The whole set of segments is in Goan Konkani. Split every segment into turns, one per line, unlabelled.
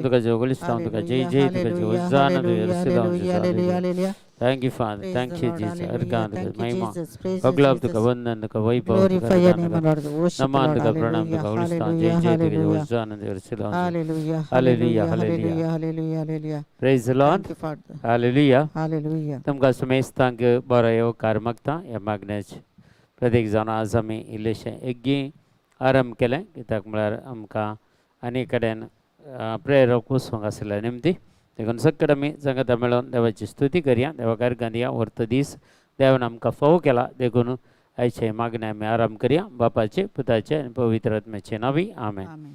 तुका जोगलिस्तांव तुका जय जय तुका होजाना तुका. Thank you Father, thank you Jesus. अर्गां तुका महिमा पगलाब तुका वंदन तुका वैभव
Glorify your name, Lord. Worship
Naman
Lord.
तुका प्रणाम तुका
Hallelujah,
होलिस्तांव जय जय तुका
hallelujah,
होजाना तुका.
hallelujah,
Hallelujah,
hallelujah,
hallelujah.
hallelujah, hallelujah.
Praise the Lord.
Thank you, Father.
Hallelujah.
Hallelujah.
तुमकां सुमेस्तांक बरो येवकार मागता ह्या मागण्याचे. प्रत्येक जावन आज आमी इल्लेशें एग्गी आरंभ केलें, कित्याक म्हळ्यार आमकां आनी कडेन प्रेयराक वचूंक आसलें निमती. देखून सकट आमी सांगता मेळोन देवाची स्तुती करया, देवाक अर्गां दिया. वर्त दीस देवान आमकां फावो केला, देखून आयचे मागणें आमी आराम करया. बापाचे, पुताचे आनी पवित्र आत्म्याचे नांवी, आमेन.
Amen.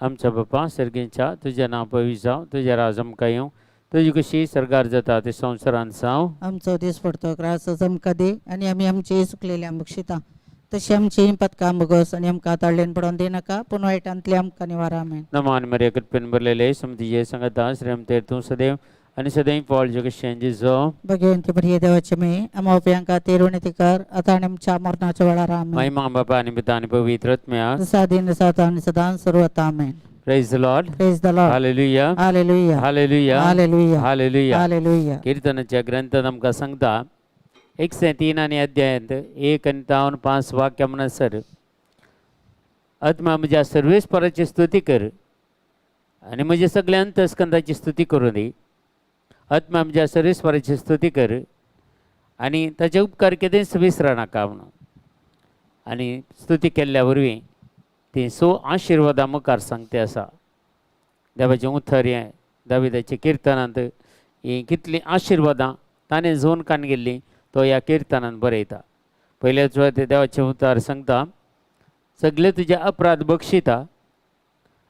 आमच्या बापा सर्गींच्या, तुजें नांव पवित्र जावं, तुजें राज आमकां येवं, तुजी कशी सरकार जाता ते संवसारान जावं.
आमचो दीस पडतो ग्रास आमकां दी आनी आमी आमची चुकलेली बक्षिता तशी आमची पदकां मुगोस आनी आमकां ताळ्ळेन पडोवन दिनाका, पूण वायटांतली आमकां निवारा. आमेन.
नमान मरिया, कृपेन भरलेले, समतीजे सांगता, श्रीमतेर तूं सदैव आनी सदैव फळ जगशें जिजो.
भगवंती मरिये, देवाचे मी आम्हा उपयांका खातीर विनंती कर, आता आनी आमच्या मरणाच्या वेळार. आमेन.
महिमा बापा आनी पिता आनी पवित्र आत्म्या.
सादीन सात आनी सदां सुरवात. आमेन.
Praise the Lord.
Praise the Lord.
Hallelujah.
Hallelujah.
Hallelujah.
Hallelujah.
Hallelujah.
Hallelujah.
कीर्तनाच्या ग्रंथात आमकां सांगता, 103 आनी अध्यायांत 1 आनी 5 5 वाक्य म्हणसर, आत्मा म्हज्या सर्वेस्पराची स्तुती कर आनी म्हज्या सगळ्या अंतस्कंदाची स्तुती करूं दी. आत्मा म्हज्या सर्वेस्पराची स्तुती कर आनी ताचे उपकार केदेंच विसरा नाका म्हणून. आनी स्तुती केल्ल्या वरवीं ती सो आशिर्वादां मुखार सांगते आसा. देवाचें उतर हें दाविदाच्या किर्तनांत हीं कितलीं आशिर्वादां ताणें झोन कान गेल्लीं तो ह्या किर्तनांत बरयता. पयल्या सुवातेर देवाचें उतर सांगता, सगळे तुजे अपराध बक्षिता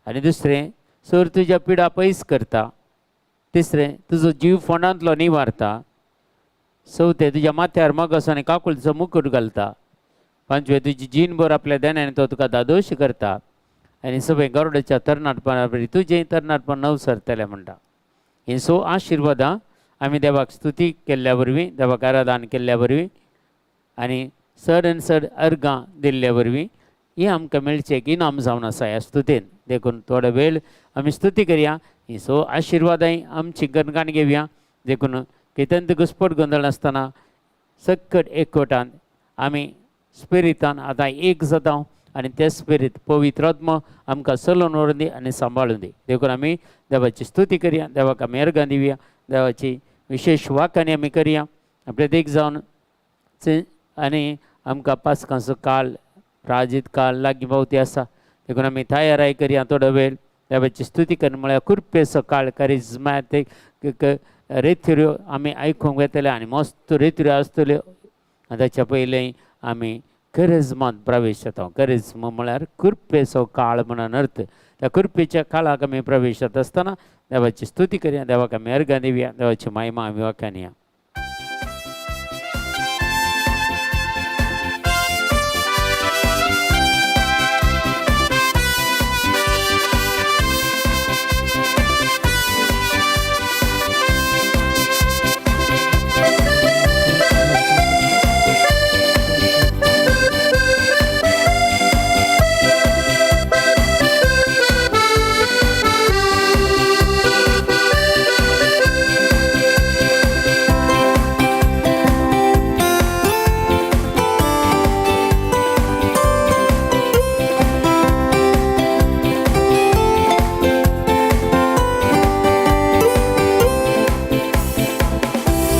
आनी दुसरें सर तुज्या पिडा पयस करता, तिसरें तुजो जीव फोंडांतलो निवारता, चवथें तुज्या माथ्यार मगस आनी काकुळचो मुकूट घालता, पांचवें तुजी जीणभर आपल्या देण्यान तो तुका दादोश करता आनी सगळें गरुडाच्या तरणाटपणा तुजें तरणाटपण नवसरतलें म्हणटा. ही सो आशिर्वादां आमी देवाक स्तुती केल्ल्या वरवीं, देवाक आराधन केल्ल्या वरवीं आनी चड आनी चड अर्गां दिल्ल्या वरवीं ही आमकां मेळचें एक इनाम जावन आसा ह्या स्तुतीन. देखून थोडो वेळ आमी स्तुती करया, ही सो आशिर्वादांय आमची गणगाण घेवया. देखून कितें घुस्पट गोंदळ आसतना सकट एकवटान आमी स्पिरितान आतां एक जाता आनी ते स्पिरीत पवित्र आत्मो आमकां चलोवन व्हरून दी आनी सांबाळून दी. देखून आमी देवाची स्तुती करया, देवाक आमी अर्गां दिवया, देवाची विशेश वाखाणी आमी करया. प्रत्येक जावन आनी आमकां पासकांचो काल प्राजीत काल लागीं पावती आसा, देखून आमी तयाराय करया. थोडो वेळ देवाची स्तुती कर म्हळ्यार कृपेचो काळ करिज्मॅटीक रेथुऱ्यो आमी आयकूंक वेतले आनी मस्त रेथुऱ्यो आसतल्यो. आनी ताच्या पयलीं आमी करिज्मांत प्रवेश जाता. करिज्म म्हळ्यार कृपेचो काळ म्हणून अर्थ. त्या कृपेच्या काळाक आमी प्रवेश जाता आसतना देवाची स्तुती करया, देवाक आमी अर्गां दिवया, देवाची महिमा आमी वाखाणया.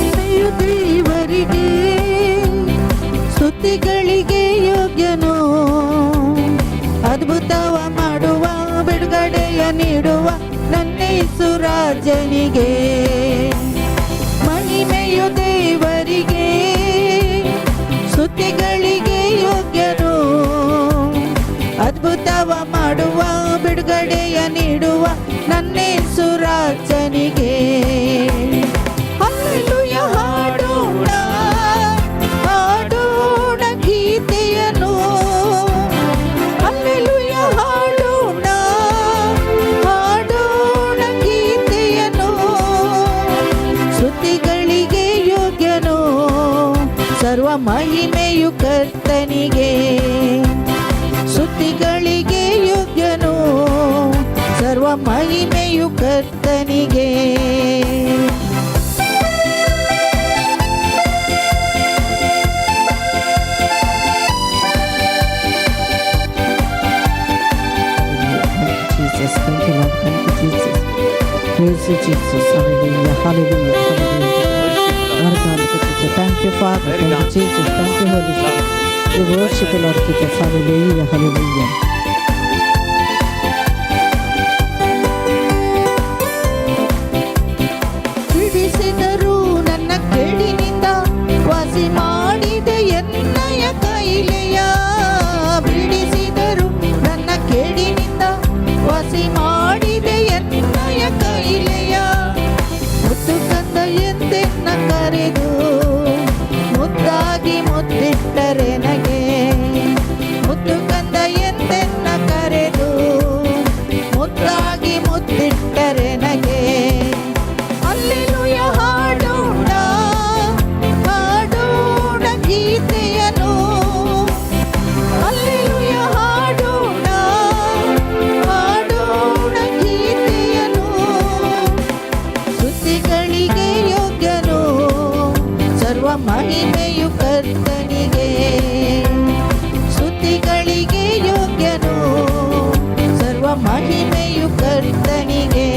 ಮಹಿಮೆಯು ದೇವರಿಗೆ, ಸ್ತುತಿಗಳಿಗೆ ಯೋಗ್ಯನು. ಅದ್ಭುತವ ಮಾಡುವ, ಬಿಡುಗಡೆಯ ನೀಡುವ ನನ್ನೇಸು ರಾಜನಿಗೆ. ಮಹಿಮೆಯು ದೇವರಿಗೆ, ಸ್ತುತಿಗಳಿಗೆ ಯೋಗ್ಯನು. ಅದ್ಭುತವ ಮಾಡುವ, ಬಿಡುಗಡೆಯ ನೀಡುವ ನನ್ನೇಸು ರಾಜನಿಗೆ. ಹಲ್ಲೆಲೂಯ ಹಾಡೋಣ, ಹಾಡೋಣ ಗೀತೆಯನ್ನು. ಹಲ್ಲೆಲೂಯ ಹಾಡೋಣ, ಹಾಡೋಣ ಗೀತೆಯನ್ನು. ಸ್ತುತಿಗಳಿಗೆ ಯೋಗ್ಯನು, ಸರ್ವ ಮಹಿಮೆಯು ಕರ್ತನಿಗೆ. ಸ್ತುತಿಗಳಿಗೆ ಯೋಗ್ಯನು, ಸರ್ವ ಮಹಿಮೆಯು ಕರ್ತನಿಗೆ. Thank you, Jesus. Thank you, Lord. Thank you, Jesus. Praise you, Jesus. Hallelujah. Hallelujah. Hallelujah. Lord God, Jesus. Thank you, Father. Thank you, Jesus. Thank you, Holy Spirit. We worship you, Lord Jesus. Hallelujah. Hallelujah. ಬಿಡಿಸಿದರು ನನ್ನ ಕೇಡಿನಿಂದ, ವಾಸಿ ಮಾಡಿದೆ ಎನ್ನಯ ಕಾಯಿಲೆಯ. ಬಿಡಿಸಿದರು ನನ್ನ ಕೇಡಿನಿಂದ, ವಾಸಿ ಮಾಡಿದೆ ಎನ್ನಯ ಕಾಯಿಲೆಯ. ಮುತ್ತು ಕಂದ ಎಂದೆನ್ನ ಕರೆದು ಮುದ್ದಾಗಿ ಮುದ್ದಿಟ್ಟರೆ ನನಗೆ. ಮುತ್ತು ಕಂದ ಎಂದೆನ್ನ ಕರೆದು ಮುದ್ದಾಗಿ ಮುದ್ದಿಟ್ಟರೆ ನನಗೆ. ಅಲ್ಲೆಲುಯ ಹಾಡೋಣ, ಹಾಡೋಣ ಗೀತೆಯನು. ಅಲ್ಲೆಲುಯ ಹಾಡೋಣ, ಹಾಡೋಣ ಗೀತೆಯನು. ಸ್ತುತಿಗಳಿಗೆ ಯೋಗ್ಯನು, ಸರ್ವ ಮಹಿಮೆಯು ಕರ್ತನಿಗೆ. ಸ್ತುತಿಗಳಿಗೆ ಯೋಗ್ಯನು, ಸರ್ವ ಮಹಿಮೆಯು ಕರ್ತನಿಗೆ.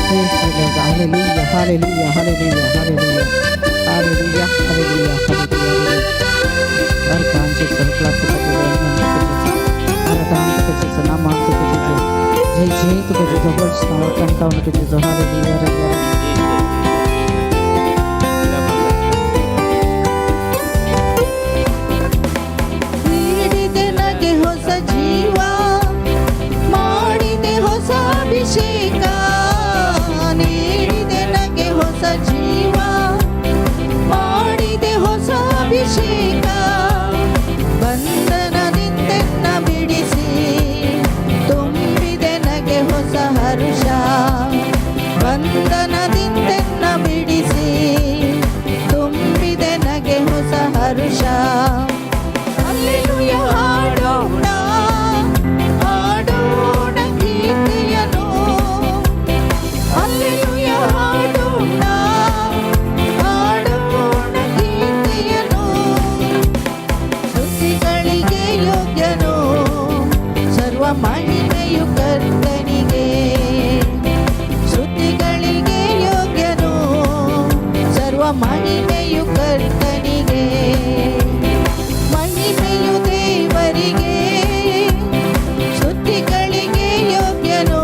Praise the Lord. Hallelujah, hallelujah, hallelujah, hallelujah. Hallelujah, hallelujah, hallelujah. Lord Jesus, bless the Jai Jai तुका Jesus, worship Jesus, hallelujah, hallelujah. ನೀಡಿದೆ ನಗೆ ಹೊಸ ಜೀವ, ಮಾಡಿದೆ ಹೊಸ ಅಭಿಷೇಕ. ನೀಡಿದೆ ನಗೆ ಹೊಸ ಜೀವ, ಮಾಡಿದೆ ಹೊಸ ಅಭಿಷೇಕ. ಬಂಧನದಿಂದೆನ್ನ ಬಿಡಿಸಿ ತುಂಬಿದೆ ನಗೆ ಹೊಸ ಹರುಷ. ಬಂಧನದಿಂದೆನ್ನ ಬಿಡಿಸಿ ತುಂಬಿದೆ ನಗೆ ಹೊಸ ಹರುಷ. ಅಲ್ಲೆಲುಯ ಹಾಡೋಣ, ಹಾಡೋಣ ಗೀತೆಯನು. ಅಲ್ಲೆಲುಯ ಹಾಡೋಣ, ಹಾಡೋಣ ಗೀತೆಯನು. ಸ್ತುತಿಗಳಿಗೆ ಯೋಗ್ಯನು, ಸರ್ವ ಮಹಿಮೆಯು ಕರ್ತನಿಗೆ. ಸ್ತುತಿಗಳಿಗೆ ಯೋಗ್ಯನು, ಸರ್ವ ಮಹಿಮೆಯು ಕರ್ತನಿಗೆ. ಮಹಿಮೆಯು ದೇವರಿಗೆ, ಸ್ತುತಿಗಳಿಗೆ ಯೋಗ್ಯನು.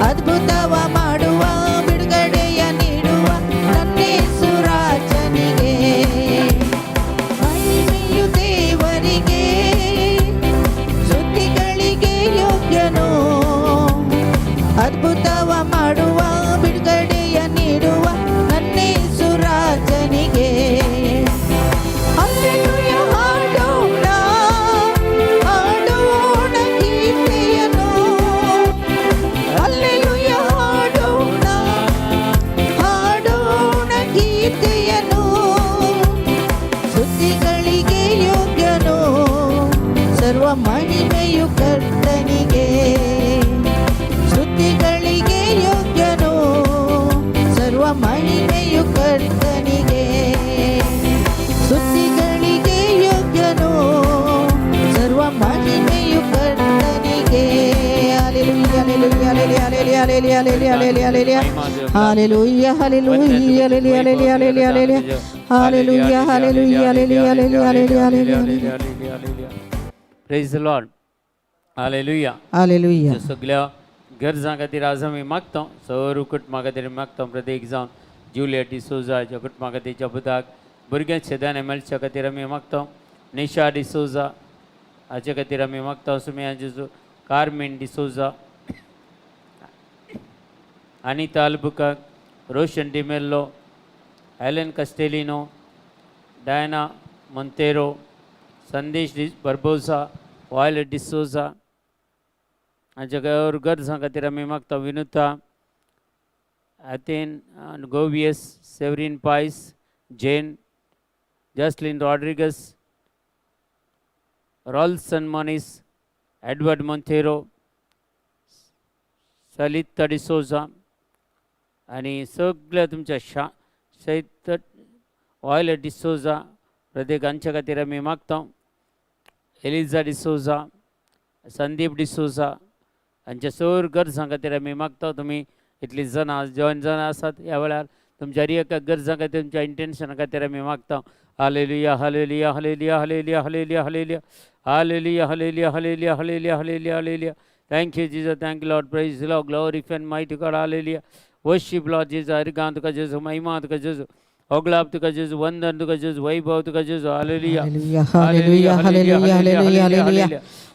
ಅದ್ಭುತವ ಮಾಡುವ, ಬಿಡುಗಡೆಯ ನೀಡುವ ನನ್ನೇಸು ರಾಜನಿಗೆ. ಮಹಿಮೆಯು ದೇವರಿಗೆ, ಸ್ತುತಿಗಳಿಗೆ ಯೋಗ್ಯನು. ಅದ್ಭುತವ ಮಾಡುವ, ಬಿಡುಗಡೆಯ ನೀಡುವ ನನ್ನೇಸು ರಾಜನಿಗೆ. ಅಲ್ಲೆಲುಯ ಹಾಡೋಣ, ಹಾಡೋಣ ಗೀತೆಯನು. ಅಲ್ಲೆಲುಯ ಹಾಡೋಣ, ಹಾಡೋಣ ಗೀತೆಯನು. ಸ್ತುತಿಗಳಿಗೆ ಯೋಗ್ಯನು, ಸರ್ವ ಮಹಿಮೆಯು ಕರ್ತನಿಗೆ. ಸ್ತುತಿಗಳಿಗೆ ಯೋಗ್ಯನು, ಸರ್ವ ಮಹಿಮೆಯು ಕರ್ತನಿಗೆ. ಸ್ತುತಿಗಳಿಗೆ ಯೋಗ್ಯನು, ಸರ್ವ ಮಹಿಮೆಯು ಕರ್ತನಿಗೆ. Hallelujah, hallelujah, hallelujah, hallelujah, hallelujah, hallelujah, hallelujah, hallelujah, hallelujah, hallelujah, hallelujah, hallelujah, hallelujah.
Praise the Lord. Hallelujah.
Hallelujah.
सगळ्या गरजां खातीर आज आमी मागता, सर्व कुटुंबा खातीर मागता. प्रत्येक जावन जुलियट डिसोजा हाच्या कुटुंबा खातीर, पुताक भुरग्यां छेदाने मेळच्या खातीर आमी मागता. निशा डिसोजा हाचे खातीर आमी मागता. सुमिया जेजू, Carmine D'Souza, Anita Albuquerque, Roshan D'Mello, Alan Castelino, Diana Monteiro, Sandesh Barbosa, Violet D'Souza हांच्या गरजां खातीर आमी मागता. Vinuta Athen Govies, Severin Paes, Jane, Jaslin Rodrigues, Rolson Moniz, Edward Monteiro, Salitha D'Souza आनी सगळ्या तुमच्या शा सहित वॉयलेट डिसोजा प्रत्येक हांच्या खातीर आमी मागता. एलिजा डिसोजा, संदीप डिसोजा हांच्या सर गरजां खातीर आमी मागता. तुमी इतली जाणां जॉयन जाणां आसात ह्या वेळार तुमच्या हर एका गरजां खातीर, तुमच्या इंटेन्शना खातीर आमी मागता. Hallelujah, hallelujah, hallelujah, hallelujah, hallelujah, hallelujah, hallelujah, hallelujah, hallelujah, hallelujah, hallelujah, hallelujah. Thank you Jesus, thank you Lord, praise Lord, glory and mighty God, hallelujah. Worship Lord Jesus. हरिगान तुका जेजू, महिमा तुका जेजू, होगळाप तुका जेजू, वंदन तुका जेजू, वैभव तुका जेजू. Hallelujah.
Hallelujah, hallelujah, hallelujah, hallelujah,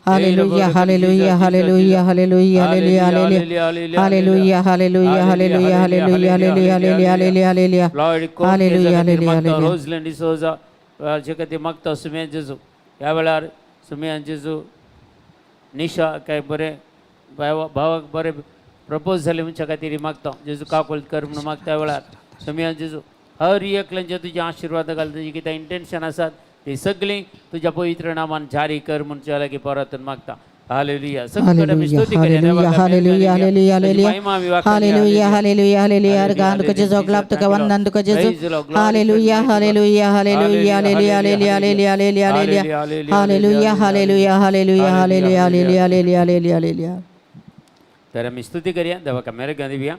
hallelujah, hallelujah, hallelujah, hallelujah, hallelujah, hallelujah, hallelujah, hallelujah, hallelujah, hallelujah, hallelujah, hallelujah, hallelujah.
Floyd
hallelujah, hallelujah, hallelujah.
Roslin D'Souza हाचे खातीर मागता. सुमयान जेजू, ह्या वेळार सुमयान जेजू, निशा काय बरें भावाक बरें प्रपोज जालें म्हणच्या खातीर मागता. जेजू काकुळट कर म्हणून मागता. ह्या वेळार सुमयान जेजू, हर एकल्यांचे तुजे आशिर्वाद घाल. तुजी कितें इंटेन्शन आसात ती सगळीं तुज्या पवित्र नामान जारी कर म्हणच्या लागीं परतून मागता. हालेलुया. सगळे आमी
Hallelujah,
स्तुती करूया.
hallelujah,
देवाक
hallelujah, hallelujah, hallelujah.
महिमा आमी वाखाणया.
Hallelujah, hallelujah, hallelujah. अर्घान तुका जेजू, ग्लाब तुका, वंदन तुका जेजू. Hallelujah, hallelujah, hallelujah, hallelujah, hallelujah, hallelujah, hallelujah, hallelujah, hallelujah, hallelujah, hallelujah, hallelujah, hallelujah, hallelujah, hallelujah.
तर आमी स्तुती करूया, देवाक मेरगां दिवया.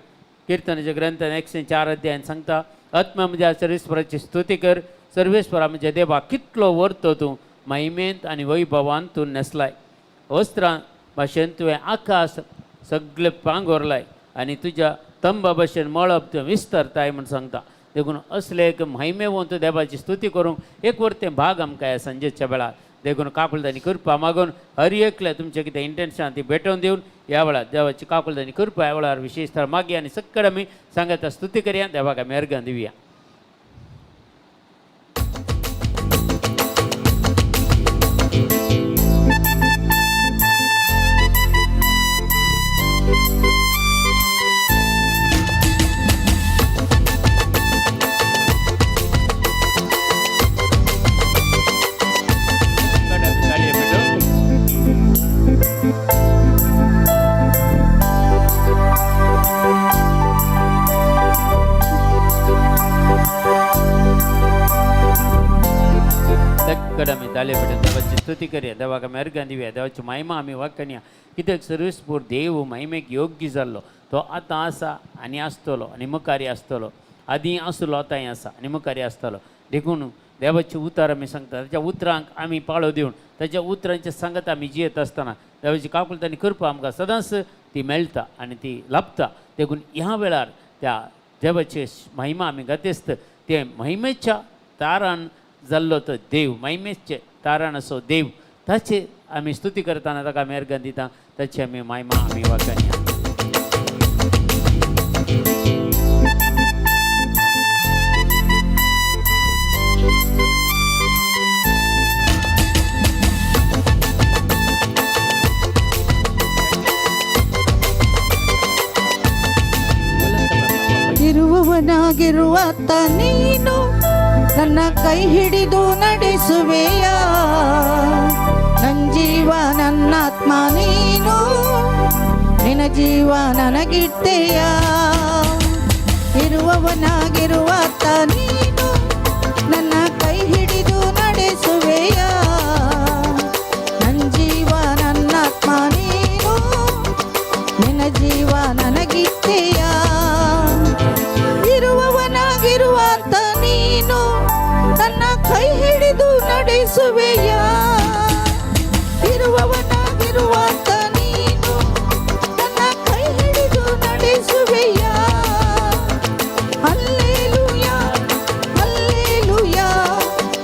कीर्तनाचे ग्रंथ 104 अध्यायान सांगता, आत्मा म्हज्या सर्वेस्पराची स्तुती कर. सर्वेस्परा म्हज्या देवा, कितलो वर्तो तूं महिमेंत आनी वैभवान तूं न्हेसलाय. वस्त्रां भाशेन तुवें आकाश सगळें पांगोरलाय आनी तुज्या तंबा भशेन मळब तुवें विस्तारताय म्हूण सांगता. देखून असले एक महिमेवंत देवाची स्तुती करूंक एक वरतें भाग आमकां ह्या सांजेच्या वेळार. देखून काकुळट आनी कृपा मागून हर एकल्या तुमचें कितें इंटेन्शन ती भेटोवन दिवन ह्या वेळार देवाची काकुळट आनी कृपा ह्या वेळार विशेश तर मागया आनी सगळे आमी सांगता स्तुती करया, देवाक आमी अर्घां दिवया. ताळये पेटोवन. सगळं आमी ताळये पेटून देवाची स्तुती करया, देवाक आमी अर्घां दिवया, देवाची महिमा आमी वाखाणया. कित्याक सर्वेस्पोर देव महिमेक योग्य जाल्लो. तो आतां आसा आनी आसतलो आनी मुखारी आसतलो. आदीं आसलो, आतांय आसा आनी मुखारी आसतलो. देखून देवाचे उतर आमी सांगता, ताच्या उतरांक आमी पाळो दिवन ताच्या उतरांच्या सांगत आमी जियेत आसतना देवाची काकुळट आनी कृपा आमकां सदांच ती मेळटा आनी ती लाभता. देखून ह्या वेळार त्या देवाची महिमा आमी गातेस्त ते महिमेच्या तारान जाल्लो तो देव, महिमेचे तारान असो देव, ताची आमी स्तुती करतना ताका आमी अर्घां दिता, ताची आमी महिमा आमी वाखाणया.
ಇರುವವನಾಗಿರುವಾತ ನೀನು ನನ್ನ ಕೈ ಹಿಡಿದು ನಡೆಸುವೆಯ. ನನ್ ಜೀವ ನನ್ನಾತ್ಮ ನೀನು, ನಿನ್ನ ಜೀವ ನನಗಿಟ್ಟೆಯ. ಇರುವವನಾಗಿರುವಾತ ನೀನು ನನ್ನ ಕೈ ಹಿಡಿದು ನಡೆಸುವೆಯ. ನನ್ ಜೀವ ನನ್ನಾತ್ಮ ನೀನು, ನಿನ್ನ ಜೀವ ನನಗಿಟ್ಟೆಯ. ಇರುವವನಾಗಿರುವಾತ ನೀನು ನನ್ನ ಕೈ ಹಿಡಿದು ನಡೆಸುವೆಯ. ಇರುವವನಾಗಿರುವಾತ ನೀನು ನನ್ನ ಕೈ ಹಿಡಿದು ನಡೆಸುವೆಯ. ಅಲ್ಲೇಲುಯಾ, ಅಲ್ಲೇಲುಯಾ,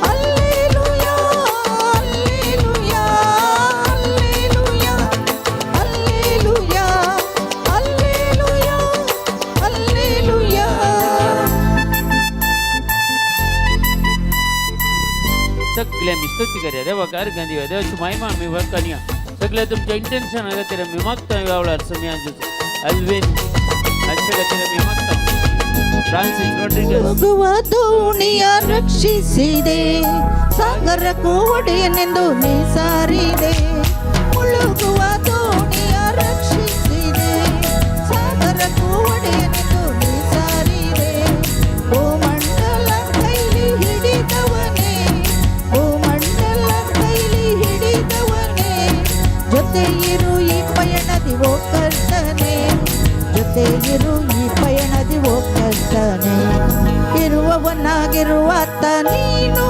ಅಲ್ಲೇಲುಯಾ, ಅಲ್ಲೇಲುಯಾ, ಅಲ್ಲೇಲುಯಾ, ಅಲ್ಲೇಲುಯಾ, ಅಲ್ಲೇಲುಯಾ, ಅಲ್ಲೇಲುಯಾ.
सगळे आमी स्तुती करया देवाक अर्घां दिवया, देवाची महिमा आमी वळखणया. सगळे तुमच्या इंटेन्शना खातीर आमी मागता ह्या वेळार सुमयान अल्विन हांचे खातीर आमी मागता, फ्रांसीस रॉड्रिगस.
ಹೋಗುವ ದೋಣಿಯ ರಕ್ಷಿಸಿದೆ, ಸಾಗರಕ್ಕೂ ಒಡೆಯನೆಂದು ನೀ ಸಾರಿದೆ. ಮುಳುಗುವ ದೋಣಿಯ ರಕ್ಷಿಸಿದೆ, ಸಾಗರಕ್ಕೂ ಒಡೆಯನೆಂದು ನೀ ಸಾರಿದೆ. ಭೂಮಂಡಲ ಕೈಲಿ ಹಿಡಿದವನೇ, ಭೂಮಂಡಲ ಕೈಲಿ ಹಿಡಿದವನೇ, ಜೊತೆ ಇರು ಈ ಪಯಣದಿ ಓ ಕರ್ತನೆ, ಜೊತೆ ಇರು ಈ ಪಯಣದಿ ಓ ಕರ್ತನೆ. ಇರುವವನಾಗಿರುವಾತ ನೀನು,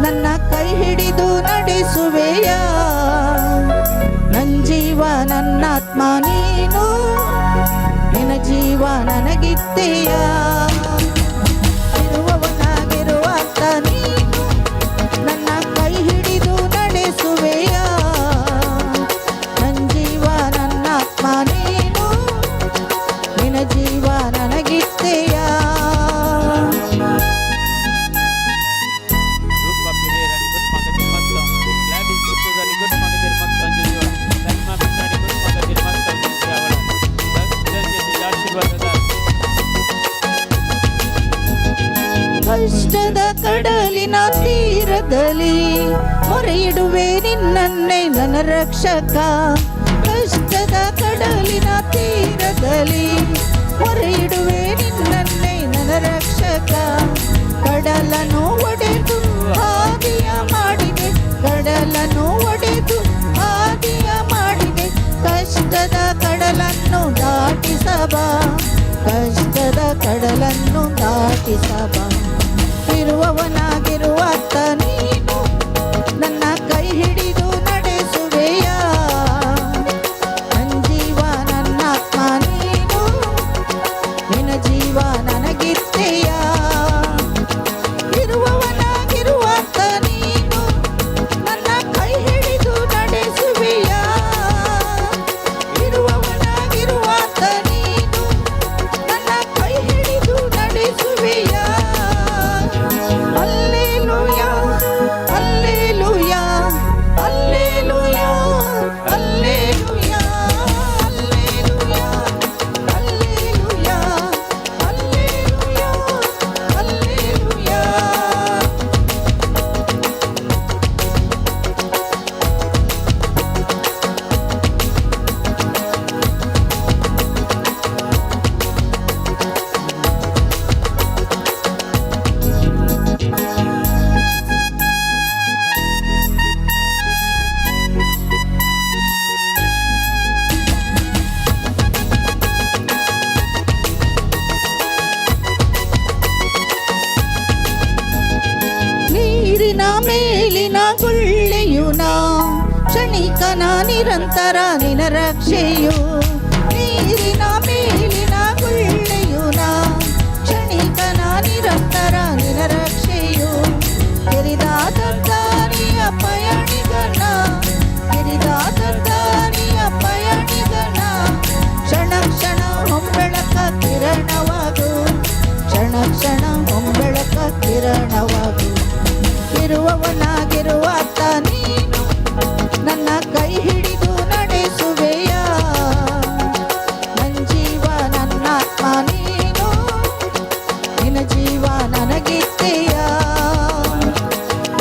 ನನ್ನ ಕೈ ಹಿಡಿದು ನಡೆಸುವೆಯ. ನನ್ ಜೀವ ನನ್ನಾತ್ಮ ನೀನು, ನಿನ್ನ ಜೀವ ನನಗಿತ್ತೆಯ. ಇರುವವನಾಗಿರುವಾತ ನೀನು, ನನ್ನ ಕೈ ಹಿಡಿದು ನಡೆಸುವೆಯ. ನನ್ ಜೀವ ನನ್ನಾತ್ಮ ನೀನು, ನಿನ್ನ ಜೀವ ನನಗಿತ್ತೆಯ.
रूपा पिरेर आनी कुटुंबा खातीर मागता, ग्लॅडीस डिसोजा आनी कुटुंबा खातीर मागता जेजू, कल्मा बिट्टा आनी कुटुंबा खातीर मागता जेजू. ह्या वेळार सगळ्यांचे तुज्या आशिर्वाद आदार.
ಕಷ್ಟದ ಕಡಲಿನ ತೀರದಲ್ಲಿ ಮೊರೆಯಿಡುವೆ ನಿನ್ನನ್ನೇ ನನ್ನ ರಕ್ಷಕ. ಕಷ್ಟದ ಕಡಲಿನ ತೀರದಲ್ಲಿ ಮೊರೆಯಿಡುವೆ ನಿನ್ನನ್ನೇ ನನ್ನ ರಕ್ಷಕ. ಕಡಲನ್ನು ಒಡೆದು ಹಾದಿಯ ಮಾಡಿದೆ, ಕಡಲನ್ನು ಒಡೆದು ಹಾದಿಯ ಮಾಡಿದೆ. ಕಷ್ಟದ ಕಡಲನ್ನು ದಾಟಿಸಬಾ, ಕಷ್ಟದ ಕಡಲನ್ನು ದಾಟಿಸಬಾ. ಇರುವವನಾಗಿರುವಾತ ನೀನು, ನನ್ನ ಕೈ ಹಿಡಿದು ನಡೆಸುವೆಯ. ನನ್ನ ಜೀವ ನನ್ನಾತ್ಮ ನೀನು, ನಿನ್ನ ಜೀವ ನನಗಿತ್ತೆಯ. ಇರುವವನಾಗಿರುವಾತ ನೀನು, ನನ್ನ ಕೈ ಹಿಡಿದು ನಡೆಸುವೆಯ. ಇರುವವನಾಗಿರುವಾತ ನೀನು, ನನ್ನ ಕೈ ಹಿಡಿದು ನಡೆಸುವೆಯ. ಅಲ್ಲೇಲುಯ, ಅಲ್ಲೇಲುಯ, ಅಲ್ಲೇಲುಯ, ಅಲ್ಲೇಲುಯ, ಅಲ್ಲೇಲುಯ, ಅಲ್ಲೇಲುಯ, ಅಲ್ಲೇಲುಯ, ಅಲ್ಲೇಲುಯ. ನೀರಿನ ಮೇಲಿನ ಗುಳ್ಳೆಯು ನಾ, ಕ್ಷಣಿಕನ ನಿರಂತರ ನಿನ ರಕ್ಷೆಯು. ನೀರಿನ ಮೇಲಿನ ಗುಳ್ಳೆಯು ನಾ, ಕ್ಷಣಿಕನ ನಿರಂತರ ನಿನ ರಕ್ಷೆಯು. ಕಿರಿದಾದ ದಾರಿಯ ಪಯಣಿಗನ, ಕಿರಿದಾದ ದಾರಿಯ ಪಯಣಿಗನ, ಕ್ಷಣ ಕ್ಷಣ ಹೊಂಬೆಳಕ ಕಿರಣವಾಗು, ಕ್ಷಣ ಕ್ಷಣ ಹೊಂಬೆಳಕ ಕಿರಣವಾಗು. ಇರುವವನಾಗಿರುವಾತ ನೀನು, ನನ್ನ ಕೈ ಹಿಡಿದು ನಡೆಸುವೆಯ. ನನ್ನ ಜೀವ ನನ್ನಾತ್ಮ ನೀನು, ನಿನ್ನ ಜೀವ ನನಗಿತ್ತೆಯ.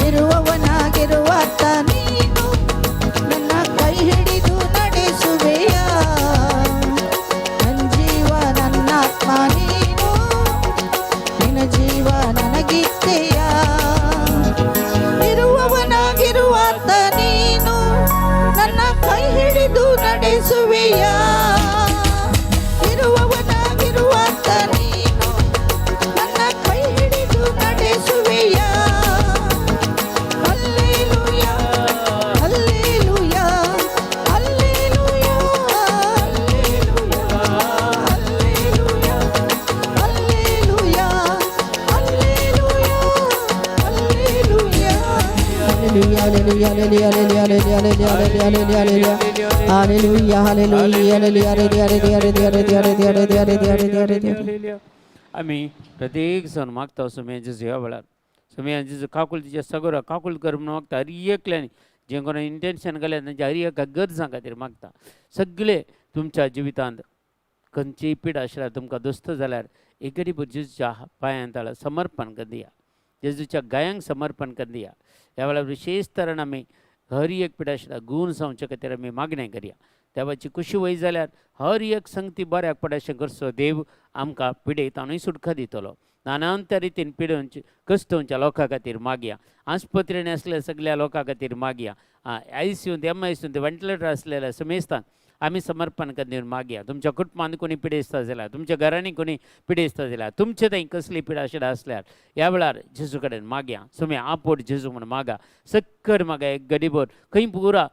ಇರುವವನಾಗಿರುವಾತ ನೀನು, ನನ್ನ ಕೈ ಹಿಡಿದು ನಡೆಸುವೆಯ. ನನ್ನ ಜೀವ ನನ್ನಾತ್ಮ ನೀನು, ನಿನ್ನ ಜೀವ ನನಗಿತ್ತೆಯ. ಇರುವವನಾಗಿರುವಾತ ನೀನು, ನನ್ನ ಕೈ ಹಿಡಿದು ನಡೆಸುವೆಯ. ಇರುವವನಾಗಿರುವಾತ ನೀನು, ನನ್ನ ಕೈ ಹಿಡಿದು ನಡೆಸುವೆಯ. ಅಲ್ಲೇಲುಯ, ಅಲ್ಲೇಲುಯ, ಅಲ್ಲೇಲುಯ, ಅಲ್ಲೇಲುಯ, ಅಲ್ಲೇಲುಯ, ಅಲ್ಲೇಲುಯ, ಅಲ್ಲೇಲುಯ, ಅಲ್ಲೇಲುಯ. Hallelujah, hallelujah, hallelujah, hallelujah, hallelujah, hallelujah, hallelujah, hallelujah, hallelujah, hallelujah.
आमी प्रत्येक जण मागता सुमयान जेजू ह्या वेळार. सोम्या जेजू काकुळतीच्या सगळो काकुळ कर म्हणून मागता. हर एकल्यानी जे कोणा इंटेन्शन घाल्या तांच्या हर एका गरजां खातीर मागता. सगळे तुमच्या जिवितांत खंयचीय पिडा आशिल्ल्यार तुमकां दोस्त जाल्यार एक घडी जेजूच्या पांयां ताळा समर्पण कर दिया, जेजूच्या गायांक समर्पण कर दिया. ह्या वेळार विशेष तरेन आमी हर एक पिडा आशिल्ल्या गूण जावचे खातीर आमी मागणें करया. देवाची खुशी वय जाल्यार हर एक संगती बऱ्याक पड अशें करचो देव आमकां पिडेतानूय सुटका दितलो. नानांत रितीन पिडोवचे कश्टोवच्या लोकां खातीर मागया. आस्पत्रेन आसल्या सगळ्या लोकां खातीर मागया. आयसीयूंत एमआयसीयूंत व्हेंटिलेटर आसलेल्या समेस्तांक आमी समर्पण करून मागया. तुमच्या कुटुंबांत कोणी पिडेस्त जाल्यार, तुमच्या घरांनी कोणी पिडेस्त जाल्यार, तुमचे थंय कसली पिडा आशिल्ली आसल्यार ह्या वेळार जेजू कडेन मागया. सुमी आपोट जेजू म्हूण मागा, सक्कर मागा. एक गडीभर खंय पुरा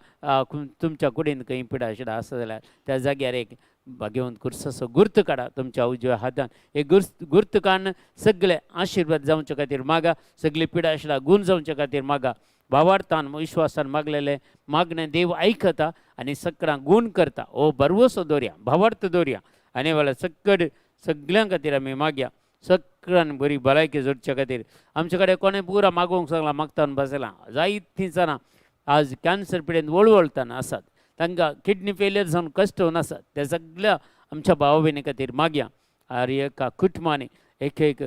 तुमच्या कुडीन खंय पिडा आशिल्ली आसा जाल्यार त्या जाग्यार एक भाग्यवंत कुर्साचो गुर्त काडा तुमच्या उजव्या हातान. एक गुर्त काडून सगळे आशिर्वाद जावचे खातीर मागा. सगळी पिडा आशिल्ल्या गूण जावचे खातीर मागा. भावार्थान विश्वासान मागलेले मागणें देव आयकता आनी सगळ्यांक गूण करता. हो भरवसो दवरया, भावार्थ दवरया आनी वेळार सक्कड सगळ्यां खातीर आमी मागया. सगळ्यान बरी भलायकी जोडच्या खातीर आमचे कडेन कोणें पुरा मागोवंक सांगलां मागता बसलां जायतीं जाणां आज कॅन्सर पिडेन वळवळटाना आसात, तांकां किडनी फेलियर जावन कश्ट होवन आसात. त्या सगळ्या आमच्या भाव भयणी खातीर मागया. हर एका कुटुंबांनी एक एक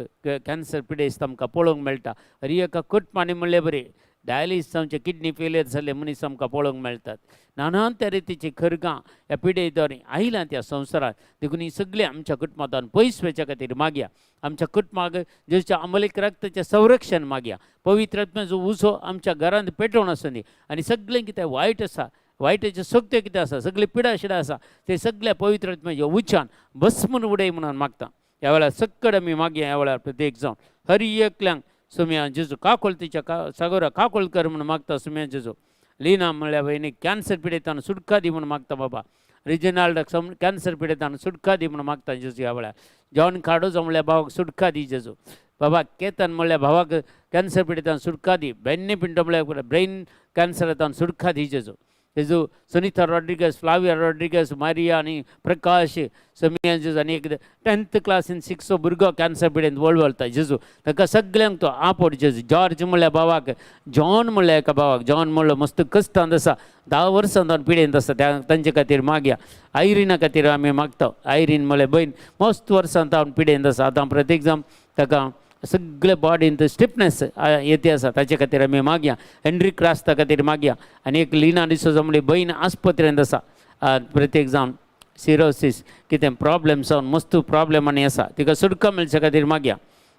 कॅन्सर पिडेस्त आमकां पळोवंक मेळटा. हर एका कुटुंबांनी म्हणलें बरें डायलिसीस जावचे किडनी फेलियर जाल्ले मनीस आमकां पळोवंक मेळटात. नाना तरेची खरगां ह्या पिडेदारी आयल्या त्या संवसारांत. देखून ही सगळीं आमच्या कुटुंबांतल्यान पयस वचच्या खातीर मागया. आमच्या कुटुंबाक जेच्या अमलीक रक्ताचें संरक्षण मागया. पवित्र आत्म्याचो उजो आमच्या घरांत पेटोवन आसूं दी आनी सगळें कितें वायट आसा, वायटाच्यो शक्त्यो कितें आसा, सगळी पिडा शिडा आसा ते सगळ्या पवित्र आत्म्याच्या उच्चान भस्मून उडय म्हणून मागता. ह्या वेळार सक्कड आमी मागया. ह्या वेळार प्रत्येक जावन हर एकल्यांक सुम्या जेजू काकोळतीच्या का सागोरा काकोळ कर म्हणून मागता. सुम्या जेजू लिना म्हणल्यार वयनी कॅन्सर पिडेतान सुटका दी म्हणून मागता. बाबा रिजिनाल्डाक सम कॅन्सर पिडेतान सुटका दी म्हणून मागता जेजू. ह्या वेळार जॉन कार्डोजो म्हणल्यार भावाक सुटका दी जेजू. बाबा केतन म्हणल्यार भावाक कॅन्सर पिडेतान सुटका दी. बेन्नी पिंटो म्हणल्यार ब्रेन कॅन्सरांत सुटका दी जेजू. जेजू सुनीता रॉड्रिगस, फ्लाविया रॉड्रिगस, मारिया आनी प्रकाश समिया जेजू आनी एक 10th क्लासीन 6 भुरगो कॅन्सर पिडेन वळवळता जेजू. ताका सगल्यांक तो आपोड जेजू. जॉर्ज म्हणल्यार भावाक, जॉन म्हणल्यार एका भावाक, जॉन म्हणलो मस्त कश्टांत आसा, 10 वर्सां तो पिडेंत आसा, त्या तांचे खातीर मागया. आयरिना खातीर आमी मागता. आयरीन म्हणल्यार भयण मस्त वर्सां तावन पिडेंत आसा. आतां प्रत्येक जावन ताका सगळे बॉडींत स्टिफनेस येते आसा, ताचे खातीर आमी मागया. हेनरी क्रास्ता खातीर मागया. आनी एक लिना डिसोजा म्हणली भयण आस्पत्रेंत आसा. प्रत्येक जावन सिरोसीस कितें प्रॉब्लेम जावन मस्त प्रॉब्लेम आनी आसा, तिका सुटका मेळचे खातीर मागया.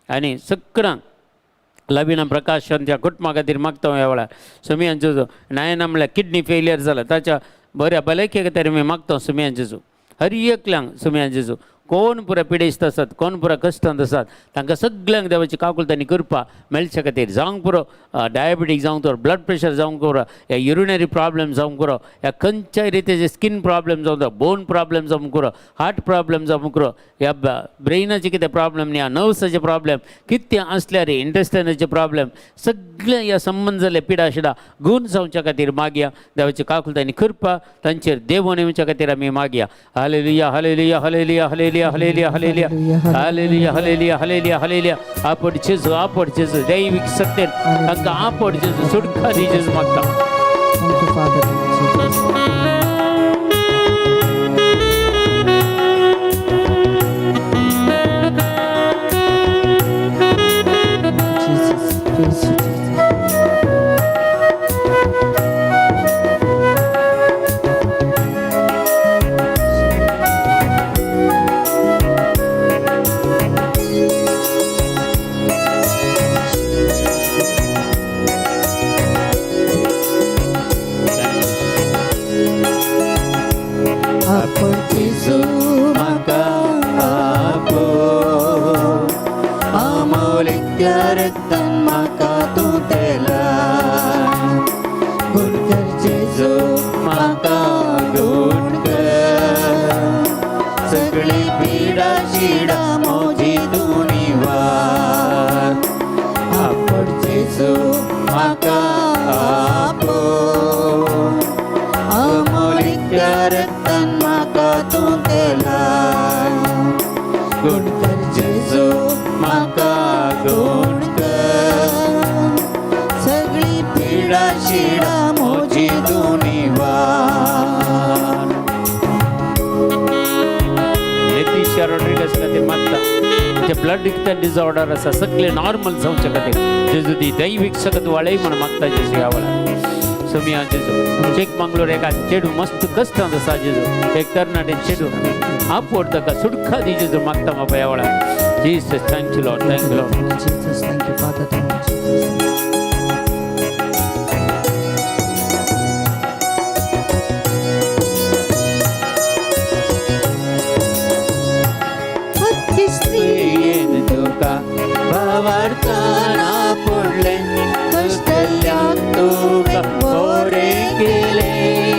आनी सगळ्यांक लविना प्रकाश त्या कुटुंबा खातीर मागता. ह्या वेळार सुमियान जेजू नयना म्हणल्यार किडनी फेलियर जाला, ताच्या बऱ्या भलायके खातीर आमी मागता. सुमियान जेजू हर एकल्यांक सुमियान जेजू कोण पुरा पिडेस्त आसात, कोण पुरा कश्टांत आसात, तांकां सगल्यांक देवाची काकुळट आनी कृपा मेळचे खातीर जावंक पुरो डायबिटीक जावंक पुरो, ब्लड प्रेशर जावंक पुरो, ह्या युरिनरी प्रॉब्लेम जावंक पुरो, ह्या खंयच्याय रितीचे स्कीन प्रॉब्लेम जावंक पुरो, बोन प्रॉब्लेम जावंक पुरो, हार्ट प्रॉब्लेम जावंक पुरो, ह्या ब्रेनाचे कितें प्रॉब्लेम ह्या नर्व्साचे प्रॉब्लेम कितें आसल्यार इंटेस्टायनाचे प्रॉब्लेम सगळे ह्या संबंद जाल्ले पिडा शिडा गूण जावच्या खातीर मागया. देवाची काकुळट आनी कृपा तांचेर देवून येवच्या खातीर आमी मागया. Hallelujah, hallelujah, hallelujah, hallelujah, hallelujah, hallelujah, hallelujah, hallelujah, hallelujah, hallelujah. आपड जेजू, आपड जेजू, दैवीक सत्तेन तांकां आपड जेजू, सुटका दी जेजू मागता.
Thank you, Father. Thank you, Jesus. Jesus. Praise you, Jesus. आपण जेजू म्हाका आपो, अमोलिक रक्तान म्हाका तूं तेला, गुण कर जेजू म्हाका गुण कर, सगळी पिडा शिडा मोजी तूं निवार, आपण जेजू म्हाका आपो, अमोलिक रक्तान म्हाका तूं तेला, गुण कर जेजू म्हाका गुण कर.
शिडा मोजी तूं निवार.
लेतिशिया रॉड्रिगस खातीर मागता, जे ब्लड कितें डिसऑर्डर आसा सगळे नॉर्मल जावचे खातीर जेजू ती दैवीक शकत वाळय म्हण मागता जेजू ह्या वेळार. सोमिया जेजू, चिकमंगळूर एका चेडूं मस्त कश्टांत आसा जेजू, एक तरणाटे चेडूं आपोड ताका सुटका दी जेजू मागता म्हाका ह्या वेळार. Jesus, thank you Lord, thank you Lord.
Thank you, Jesus. Thank you, Father. Thank you, Jesus.
स्त्रियेन तुका भावार्थान पडलें, कश्टल्याक तुका बरें केलें.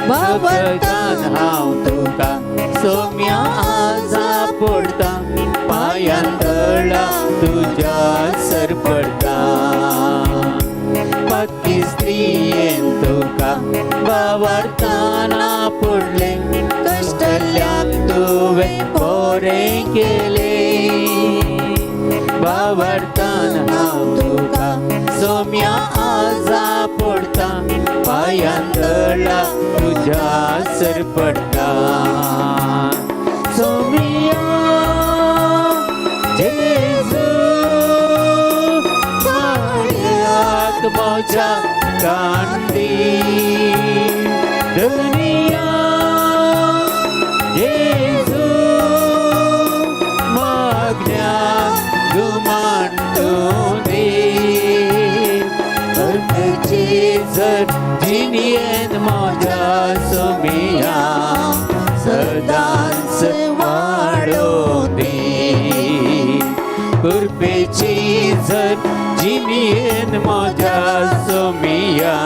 भावार्थान हांव तुका सोम्या आजा पडटा, पांयां तळा तुज्या सरपडटा. पाकी स्त्रियेन तुका भावार्थान पडलें, कश्टल्याक तुवें बरें केलें. भावार्थान हांव तुका सोम्या आजा पडटा, पांयां तळा तुज्या सरपडटा. सोमिया जेजू, ताळ्याक म्हज्या कांदी, धनिया जेजू, मागण्या गुमान तूं दी. कृपेची झर जिणयेन म्हज्या सोमिया सदांच वाडोवं दी. कृपेची झर जिणयेन म्हज्या सोमिया